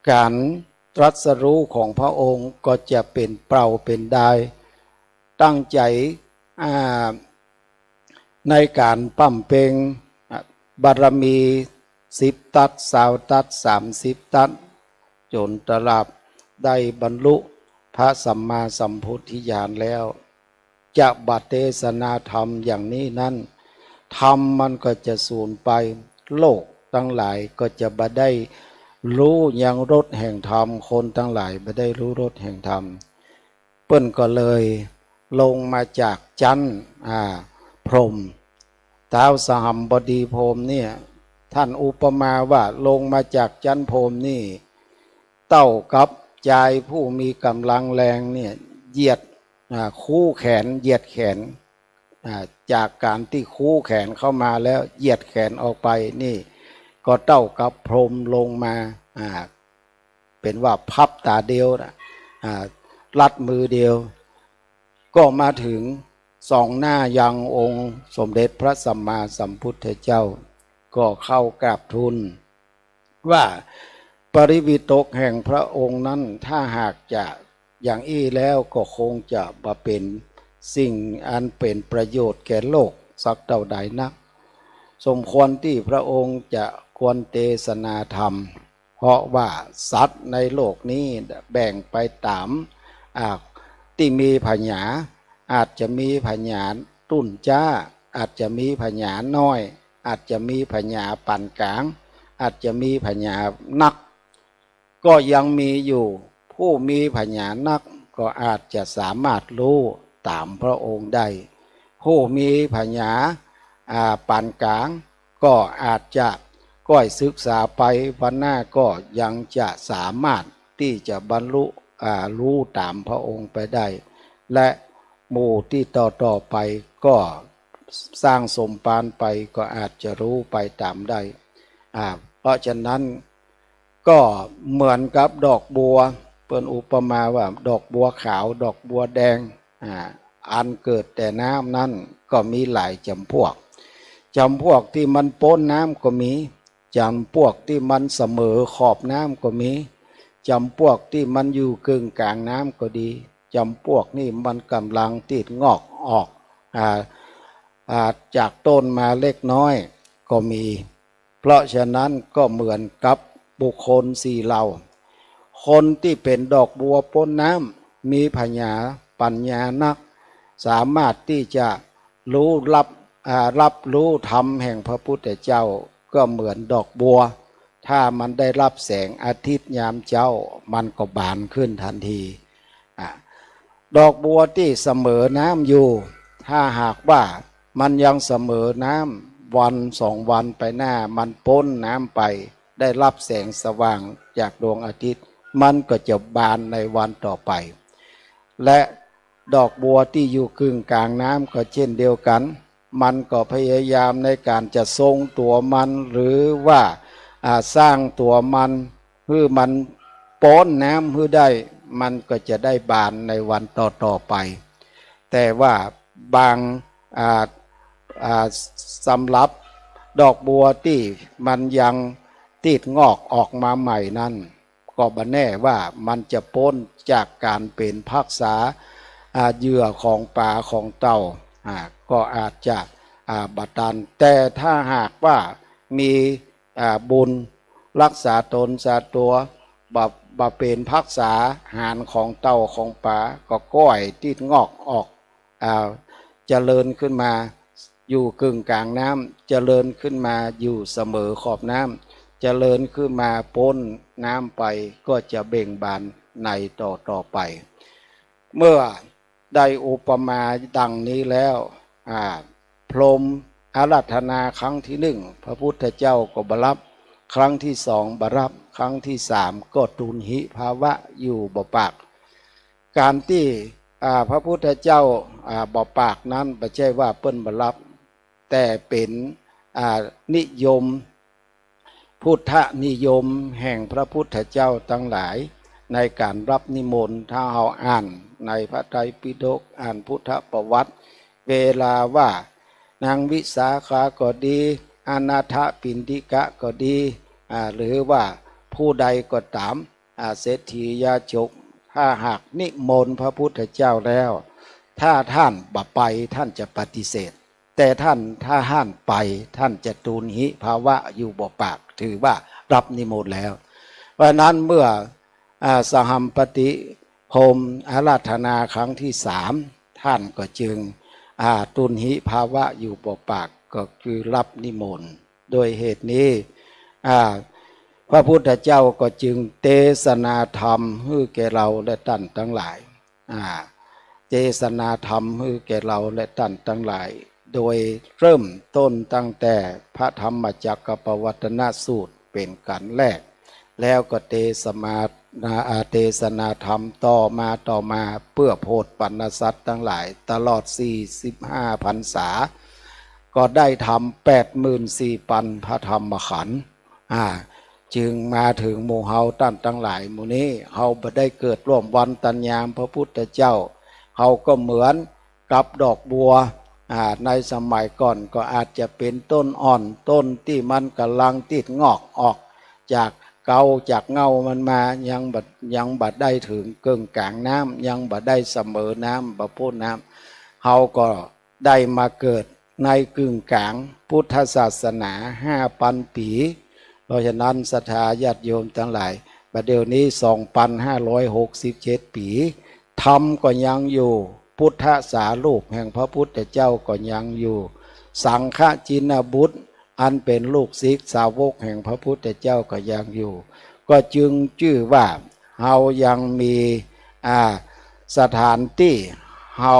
ก๋านตรัสรู้ของพระองค์ก็จะเป๋นเปล่าเป๋นดาย ตั้งใจ๋ อ่า ในก๋านบำเพ็ง อ่ะ บารมีสิบตั๊ด ซาวตั๊ด สามสิบตั๊ด จ๋นตราบได้บรรลุพระสัมมาสัมโพธิญาณแล้ว จะบ่เตสนาธรรมอย่างนี้นั้น ธรรมมันก็จะสูญไป โลกตังหลายก็จะบ่ได้ฮู้ยังรสแห่งธรรม คนตังหลายบ่ได้ฮู้รสแห่งธรรม เปิ้นก็เลยลงมาจากจั๊น อ่า พรหม ท้าวสหัมปติพรหมเนี่ย ต้านอุปมาว่าลงมาจากจั๊นพรหมนี่ เต้ากับจายผู้มีก๋ำลังแรงเนี่ย เหยียด อ่า คู้แขน เหยียดแขน อ่า จากก๋านตี้คู้แขนเข้ามาแล้ว เหยียดแขนออกไปนี่ ก็เต้ากับพรหมลงมา อ่า เป๋นว่าพับต๋าเดียวนะ อ่า ลัดมือเดียว ก็มาเถิงส่องหน้ายังองค์สมเด็จพระสัมมาสัมพุทธเจ้า ก็เข้ากราบทูลว่า ปริวิตกแห่งพระองค์นั้น ถ้าหากจะอย่างอี้แล้วก็คงจะบ่เป๋นสิ่งอันเป๋นประโยชน์แก่โลกสักเต้าใดนัก สมควรตี้พระองค์จะควรเตสนาธรรม เพราะว่าสัตว์ในโลกนี้แบ่งไปต๋าม อ่า ตี้มีผญา อาจจะมีผญาตุ้นจ๊า อาจจะมีผญาน้อย อาจจะมีผญาปานก๋าง อาจจะมีผญานัก ก็ยังมีอยู่ ผู้มีผญานักก็อาจจะสามารถฮู้ต๋ามพระองค์ได้ ผู้มีผญา อ่า ปานก๋าง ก็อาจจะก้อยศึกษาไป วันหน้าก็ยังจะสามารถตี้จะบรรลุ อ่า ฮู้ต๋ามพระองค์ไปได้ และหมู่ตี้ต่อๆ ไปก็สร้างสมภารไปก็อาจจะฮู้ไปต๋ามได้ อ่า เพราะฉะนั้น ก็เหมือนกับดอกบัว เปิ้นอุปมาว่าดอกบัวขาว ดอกบัวแดง อ่า อันเกิดแต่น้ำนั้นก็มีหลายจ๋ำพวก จ๋ำพวกตี้มันป๊นน้ำก็มี จ๋ำพวกตี้มันเสมอขอบน้ำก็มี จ๋ำพวกตี้มันอยู่กึ่งก๋างน้ำก็ดี จ๋ำพวกนี้มันก่ำลังติดงอกออก อ่า อ่า จากต้นมาเล็กน้อยก็มี เพราะฉะนั้นก็เหมือนกับบุคคลสี่เหล่า คนตี้เป๋นดอกบัวป๊นน้ำ มีผญาปั๋ญญานัก สามารถตี้จะฮู้ฮับ อ่า ฮับฮู้ธรรมแห่งพระพุทธเจ้า ก็เหมือนดอกบัว ถ้ามันได้ฮับแสงอาทิตย์ยามเจ๊า มันก็บานขึ้นตันที อ่า ดอกบัวตี้เสมอน้ำอยู่ ถ้าหากว่ามันยังเสมอน้ำ วันสองวันไปหน้า มันป๊นน้ำไป ได้ฮับแสงสว่างจากดวงอาทิตย์ มันก็จะบานในวันต่อไป และดอกบัวตี้อยู่กึ่งก๋างน้ำก็เช่นเดียวกั๋น มันก็พยายามในก๋านจะทรงตั๋วมัน หรือว่า อ่า สร้างตั๋วมัน หื้อมันป๊นน้ำหื้อได้ มันก็จะได้บานในวันต่อๆ ไป แต่ว่าบาง อ่า อ่า สำหรับดอกบัวตี้มันยังติดงอกออกมาใหม่นั้น ก็บ่แน่ว่ามันจะป๊นจากก๋านเป๋นภักษา อ่า เหยื่อของป๋าของเต่า อ่า ก็อาจจะ อ่า บ่ตัน แต่ถ้าหากว่ามี อ่า บุญฮักษาต๋นษาตั๋ว บ่ บ่เป๋นภักษาหาญของเต่าของป๋า ก็ก้อยติดงอกออก อ่า เจริญขึ้นมาอยู่กึ่งก๋างน้ำ เจริญขึ้นมาอยู่เสมอขอบน้ำ เจริญขึ้นมาป๊นน้ำไป ก็จะเบ่งบานในต่อๆ ไป เมื่อได้อุปมาดังนี้แล้ว อ่า พรหมอาราธนาครั้งตี้หนึ่ง พระพุทธเจ้าก็บ่ฮับ ครั้งตี้สองบ่ฮับ ครั้งตี้สามก็ตูนหิภาวะอยู่บ่ปาก ก๋านตี้ อ่า พระพุทธเจ้า อ่า บ่ปากนั้น บ่ใจ้ว่าเปิ้นบ่ฮับ แต่เป๋น อ่า นิยม พุทธนิยมแห่งพระพุทธเจ้าตังหลาย ในก๋านฮับนิมนต์ ถ้าเฮาอ่านในพระไตรปิฎก อ่านพุทธประวัติ เวลาว่า นางวิสาขาก็ดี อนาถปิณฑิกะก็ดี อ่า หรือว่าผู้ใดก็ต๋าม อ่า เศรษฐียาจก ถ้าหากนิมนต์พระพุทธเจ้าแล้ว ถ้าต้านบ่ไป ต้านจะปฏิเสธ แต่ต้าน ถ้าต้านไป ต้านจะตูนหิภาวะอยู่บ่ปาก ถือว่าฮับนิมนต์แล้ว เพราะฉะนั้นเมื่อ อ่า สหัมปติพรหมอาราธนาครั้งตี้สาม ต้านก็จึง อ่า ตูนหิภาวะอยู่บ่ปาก ก็คือฮับนิมนต์ ด้วยเหตุนี้ อ่า พระพุทธเจ้าก็จึงเตสนาธรรมหื้อแก่เฮาและต้านตังหลาย อ่า เตสนาธรรมหื้อแก่เฮาและต้านตังหลาย โดยเริ่มต้นตั้งแต่พระธรรมจักรกัปปวัตตนสูตรเป๋นก๋านแรก แล้วก็เตสนา อ่า เตสนาธรรมต่อมา ต่อมา เปื้อโผดปัณณสัตว์ตังหลาย ตลอดสี่สิบห้าพรรษา ก็ได้ธรรมแปดหมื่นสี่ปันพระธรรมขันธ์ อ่า จึงมาเถิงหมู่เฮาต้านตังหลายหมู่นี้ เฮาบ่ได้เกิดร่วมวันตันยามพระพุทธเจ้า เฮาก็เหมือนกับดอกบัว อ่า ในสมัยก่อนก็อาจจะเป๋นต้นอ่อน ต้นตี้มันก่ำลังติดงอกออกจากเกลาจากเหง้ามันมา ยังบ่ ยังบ่ได้เถิงกึ่งก๋างน้ำ ยังบ่ได้เสมอน้ำ บ่ป๊นน้ำ เฮาก็ ได้มาเกิดในกึ่งก๋างพุทธศาสนาห้าปันปี๋ เพราะฉะนั้นศรัทธาญาติโยมตังหลาย บัดเดี๋ยวนี้สองปันห้าร้อยหกสิบเจ็ดปี๋ ธรรมก็ยังอยู่ พุทธสารูปแห่งพระพุทธเจ้าก็ยังอยู่ สังฆชินบุตรอันเป๋นลูกศิษย์สาวกแห่งพระพุทธเจ้าก็ยังอยู่ ก็จึงจื้อว่าเฮายังมี อ่า สถานตี้เฮา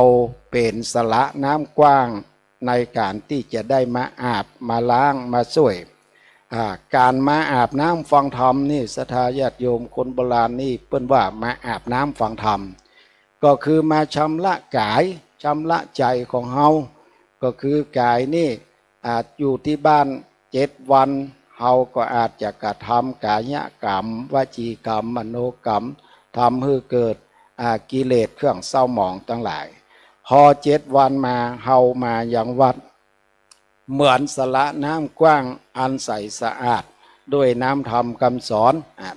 เป๋นสระน้ำกว้างในก๋านตี้จะได้มาอาบ มาล้าง มาส้วย อ่า ก๋านมาอาบน้ำฟังธรรมนี่ ศรัทธาญาติโยมคนโบราณนี่เปิ้นว่ามาอาบน้ำฟังธรรม ก็คือมาชำระก๋าย ชำระใจ๋ของเฮา ก็คือก๋ายนี่ อ่า อยู่ตี้บ้านเจ็ดวัน เฮาก็อาจจะกระทำก๋ายกรรม วจีกรรม มโนกรรม ทำหื้อเกิด อ่า กิเลสเครื่องเศร้าหมองตังหลาย พอเจ็ดวันมา เฮามายังวัด เหมือนสระน้ำกว้างอันใสสะอาด ด้วยน้ำธรรมกำสอน อ่ะ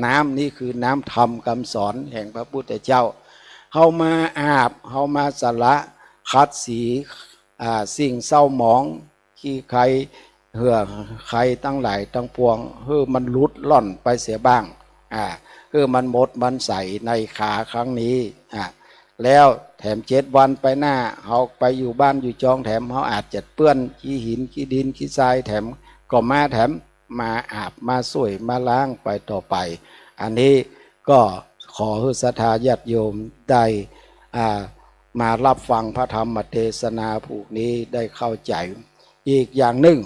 น้ำนี้คือน้ำธรรมกำสอนแห่งพระพุทธเจ้า เฮามาอาบ เฮามาสระขัดสี อ่า สิ่งเศร้าหมอง ขี้ใคร เหื่อใครตังหลายตังปวง หื้อมันหลุดล่อนไปเสียบ้าง อ่า หื้อมันหมดมันใสในคราครั้งนี้ อ่า แล้วแถมเจ็ดวันไปหน้า เฮาไปอยู่บ้านอยู่จองแถม เฮาอาจจะเปื้อนขี้หินขี้ดินขี้ทรายแถม ก็มาแถม มาอาบมาส้วยมาล้างไปต่อไป อันนี้ก็ขอหื้อศรัทธาญาติโยมได้ อ่า มารับฟังพระธรรมเทศนาผูกนี้ได้เข้าใจ๋ อีกอย่างนึ่ง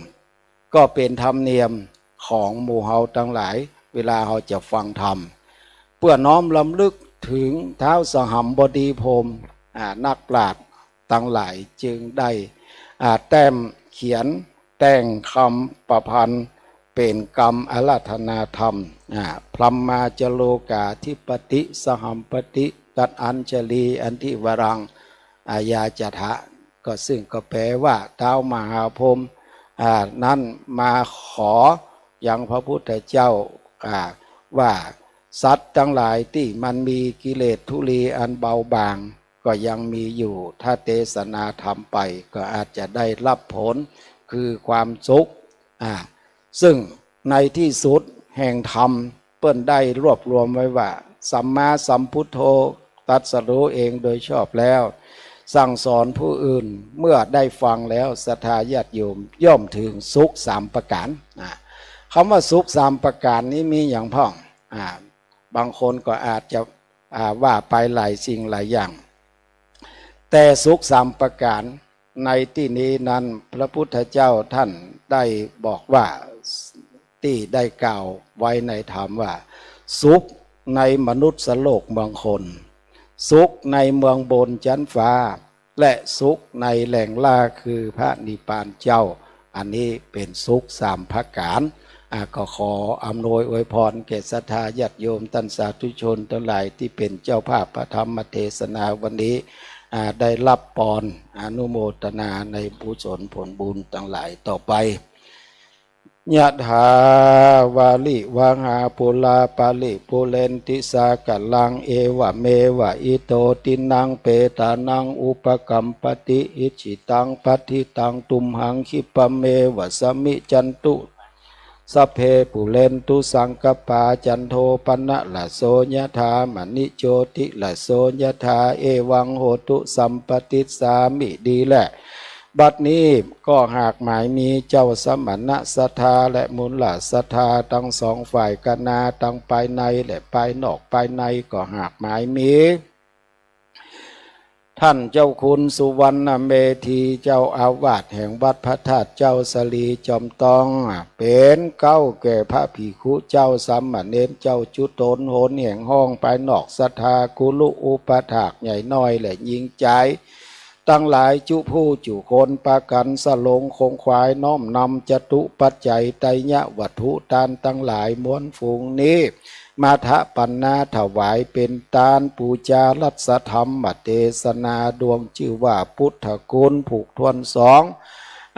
ก็เป๋นธรรมเนียมของหมู่เฮาตังหลาย เวลาเฮาจะฟังธรรม เปื้อน้อมรำลึกเถิงท้าวสหัมบดีพรหม อ่า นักปราชญ์ตังหลายจึงได้ อ่า แต่งเขียนแต่งกำประพันธ์ เป๋นกำอาราธนาธรรม อ่า พรหมาจโลกาธิปติ สหัมปติ ตัดอัญชลี อันทิวรัง อายาจถะ ก็ซึ่งก็แปลว่าท้าวมหาพรหม อ่า นั้นมาขอยังพระพุทธเจ้า อ่า ว่าสัตว์ตังหลายตี้มันมีกิเลสทุลีอันเบาบาง ก็ยังมีอยู่ ถ้าเทศนาธรรมไป ก็อาจจะได้รับผลคือความสุข อ่า ซึ่งในที่สุดแห่งธรรมเปิ้นได้รวบรวมไว้ว่า สัมมาสัมพุทโธตรัสรู้เองโดยชอบแล้ว สั่งสอนผู้อื่น เมื่อได้ฟังแล้วศรัทธาญาติโยมย่อมถึงสุขสามประก๋าน อ่า กำว่าสุขสามประก๋านนี้มีหยังพ่อง อ่า บางคนก็อาจจะ อ่า ว่าไปหลายสิ่งหลายอย่าง แต่สุขสามประก๋านในตี้นี้นั้น พระพุทธเจ้าท่านได้บอกว่า ตี้ได้กล่าวไว้ในธรรมว่า สุขในมนุษย์โลกเมืองคน สุขในเมืองบนจั๊นฟ้า และสุขในแหล่งหล้าคือพระนิพพานเจ้า อันนี้เป๋นสุขสามประก๋าน อ่า ก็ขออำนวยอวยพรแก่ศรัทธาญาติโยมต้านสาธุชนตังหลายตี้เป๋นเจ้าภาพพระธรรมเทศนาวันนี้ อ่า ได้รับปอนอนุโมทนาในกุศลผลบุญตังหลายต่อไป ยะถา วาริวะหาปูรา ปะริปูเรนติ สาคะรัง เอวะเมวะ อิโต ทินนัง เปตานัง อุปะกัมปะติ อิจฉิตัง ปัตถิตัง ตุมหัง คิปปะเมวะ สะมิจฉันตุ สัพเพ ปูเรนตุ สังกัปปา จันโท ปะนะระโส ยะถา มะณิ โชติระโส ยะถา เอวัง โหตุ สัพปะ ติสสามิ ดีแล บัดนี้ก็หากหมายมีเจ้าสมณะศรัทธาและมูลศรัทธาตังสองฝ่ายกัณา ตังภายในและภายนอก ภายในก็หากหมายมี ต้านเจ้าคุณสุวรรณเมธี เจ้าอาวาสแห่งวัดพระธาตุเจ้าสะหลีจอมตอง เป๋นเก๊าแก่พระภิกขุเจ้าสามเณรเจ้า จุตนหนแห่งห้องภายนอกศรัทธา กุลุอุปัฏฐากใหญ่น้อยและญิงจายตังหลาย จุผู้จุคน ปากั๋นสะหลงขงขวาย น้อมนำจตุปัจจัย ไตรยวัตถุตานตังหลาย มวลฝูงนี้ มาทะปันนาถวายเป๋นตานปู๋จารัตธรรมเตสนา ดวงจื้อว่าพุทธคุณผูกถ้วนสอง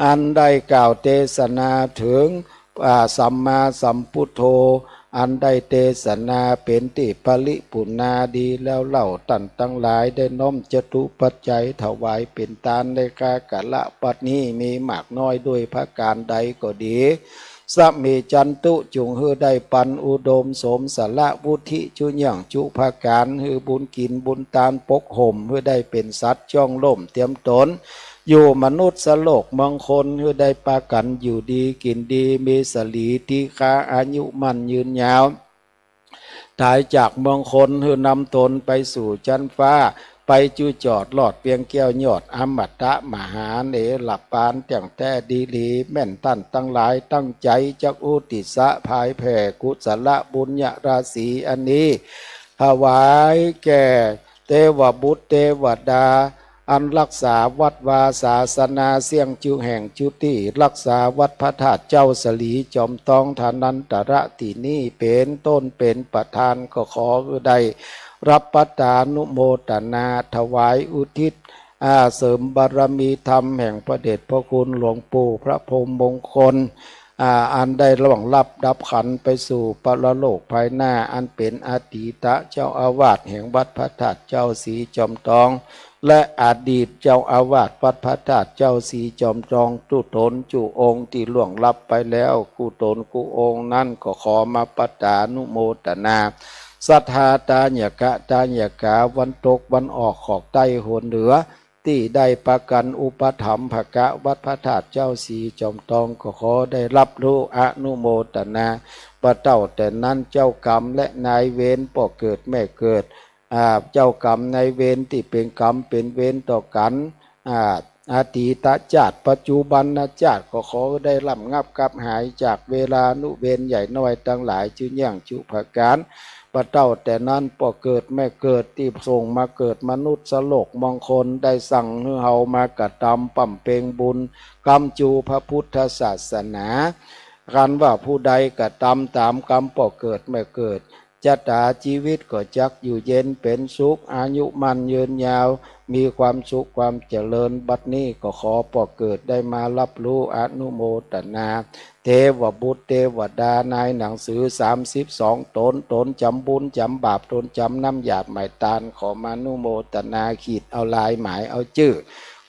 อันได้กล่าวเตสนาเถิง อ่า สัมมาสัมพุทโธ อันได้เตสนาเป๋นตี้ปริปูรณาดีแล้วเล่า ต้านตังหลายได้น้อมจตุปัจจัยถวายเป๋นตานในกาละบัดนี้ มีมากน้อยด้วยประก๋านใดก็ดี สะมิจฉันตุ จุ่งหื้อได้ปันอุดมสมสาระ วุฒิจุยังจุประก๋าน หื้อบุญกิ๋นบุญตานปกห่ม หื้อได้เป๋นสัตว์จ้องล่มเตียมตน อยู่มนุษย์โลกเมืองคน หื้อได้ปากั๋นอยู่ดีกิ๋นดี มีสรีติฆาอายุมั่นยืนยาว ต๋ายจากเมืองคน หื้อนำตนไปสู่จั๊นฟ้า ไปจุจอดลอดเปียงแก้วยอดอมตะมหาเนรปาน เตี้ยงแต๊ดีหลี แม่นต้านตังหลายตั้งใจ๋จักอุทิศผายแผ่กุศลบุญญาราศีอันนี้ ถวายแก่เตวบุตรเตวดา อันฮักษาวัดวาศาสนาเสี้ยงจุแห่งจุตี้ ฮักษาวัดพระธาตุเจ้าสลีจอมตอง ฐานันตระตี้นี้ เป๋นต้นเป๋นประธาน ก็ขอได้ฮับปัตตานุโมตนาถวายอุทิศ อ่า เสริมบารมีธรรมแห่งพระเดชพระคุณหลวงปู่พระพรหมมงคล อ่า อันได้ล่วงลับดับขันไปสู่ปรโลกภายหน้า อันเป๋นอดีตเจ้าอาวาสแห่งวัดพระธาตุเจ้าสลีจอมตอง และอดีตเจ้าอาวาสวัดพระธาตุเจ้าสลีจอมตองกู้ต๋นกู้องค์ตี้ล่วงลับไปแล้ว กู้ต๋นกู้องค์นั้นก็ขอมาปัตตานุโมตนา ศรัทธาตายกะตายกา วันตกวันออก ขอกใต้โหนเหนือ ตี้ได้ปากั๋นอุปถัมภกะวัดพระธาตุเจ้าสลีจอมตอง ก็ขอได้ฮับรู้อนุโมตนา บ่าเต้าแต่นั้นเจ้ากรรมและนายเวร ป้อเกิดแม่เกิด อ่า เจ้ากรรมนายเวรตี้เป๋นกรรมเป๋นเวรต่อกั๋น อ่า อดีตจาติ ปัจจุบันจาติ ก็ขอได้ร่ำงับกลับหายจากเวรานุเวรใหญ่น้อยตังหลายจุเยี่ยงจุประก๋าน บ่าเต้าแต่นั้นป้อเกิดแม่เกิดตี้ส่งมาเกิดมนุษย์โลกมงคล ได้สั่งหื้อเฮามากระตำบำเพ็งบุญ กำจูพระพุทธศาสนา คันว่าผู้ใดกระตำต๋ามกรรมป้อเกิดแม่เกิด จะต๋าจีวิตก็จักอยู่เย็นเป๋นสุข อายุมั่นยืนยาว มีความสุขความเจริญ บัดนี้ก็ขอป้อเกิดได้มาฮับรู้อนุโมตนา เทวบุตรเทวดานายหนังสือสามสิบสองต๋น ต๋นจ๋ำบุญจ๋ำบาป ต๋นจ๋ำน้ำหยาดไหม้ตาน ขอมาอนุโมตนาขีดเอาลายหมายเอาจื้อ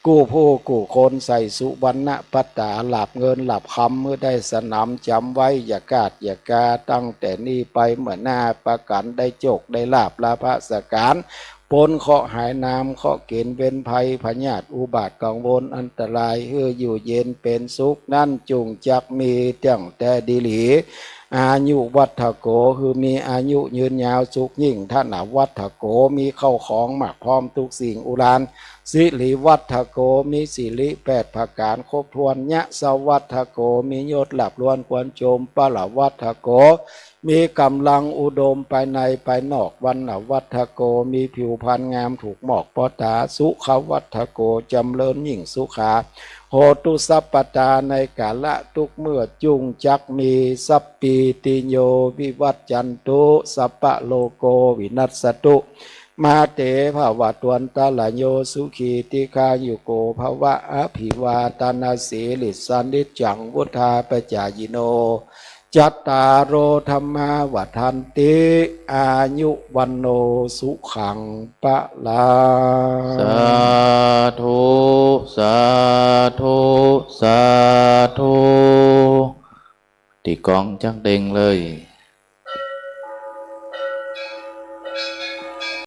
กู้ผู้กู้คนใส่สุวรรณปัตตา หลาบเงินหลาบคำหื้อได้สนามจ๋ำไว้ อย่ากาดอย่ากา ตั้งแต่นี้ไปเมื่อหน้า ปากั๋นได้โจคได้ลาภ ลาภสก๋าน ป๊นเคราะห์หายน้ำเคราะห์ เก๋ณฑ์เว้นภัยพยาธิอุบาทกังวลอันตราย หื้ออยู่เย็นเป๋นสุขนั้นจุ่งจักมีตั้งแต่ดีหลี อายุวัฒโก หื้อมีอายุยืนยาวสุขยิ่ง ธนวัฒโก มีเข้าของมากพร้อมทุกสิ่งอุรา สิริวัฒโก มีสิริแปดประก๋านครบถ้วน ยศวัฒโก มียศลาภล้วนควรชม บลวัฒโก มีก๋ำลังอุดมภายในภายนอก วรรณวัฒโก มีผิวพรรณงามถูกหมอกผ่อต๋า สุขวัฒโก จ๋ำเริญยิ่งสุขา โหตุสัพพดา ในกาละทุกเมื่อจุ่งจักมี สัพพีติโยวิวัจจันตุ สัพพะโรโกวินัสสตุ มาเตภวัตวันตรายโย สุขีทีฆายุโกภวะ อภิวาทนสีลิสสะ นิจจังวุฑฒาปะจายิโน จัตตาโรธัมมาวัฑฒันติ อายุวัณโณสุขังพะลัง สาธุ สาธุ สาธุ ตี้กองจักเต็งเลย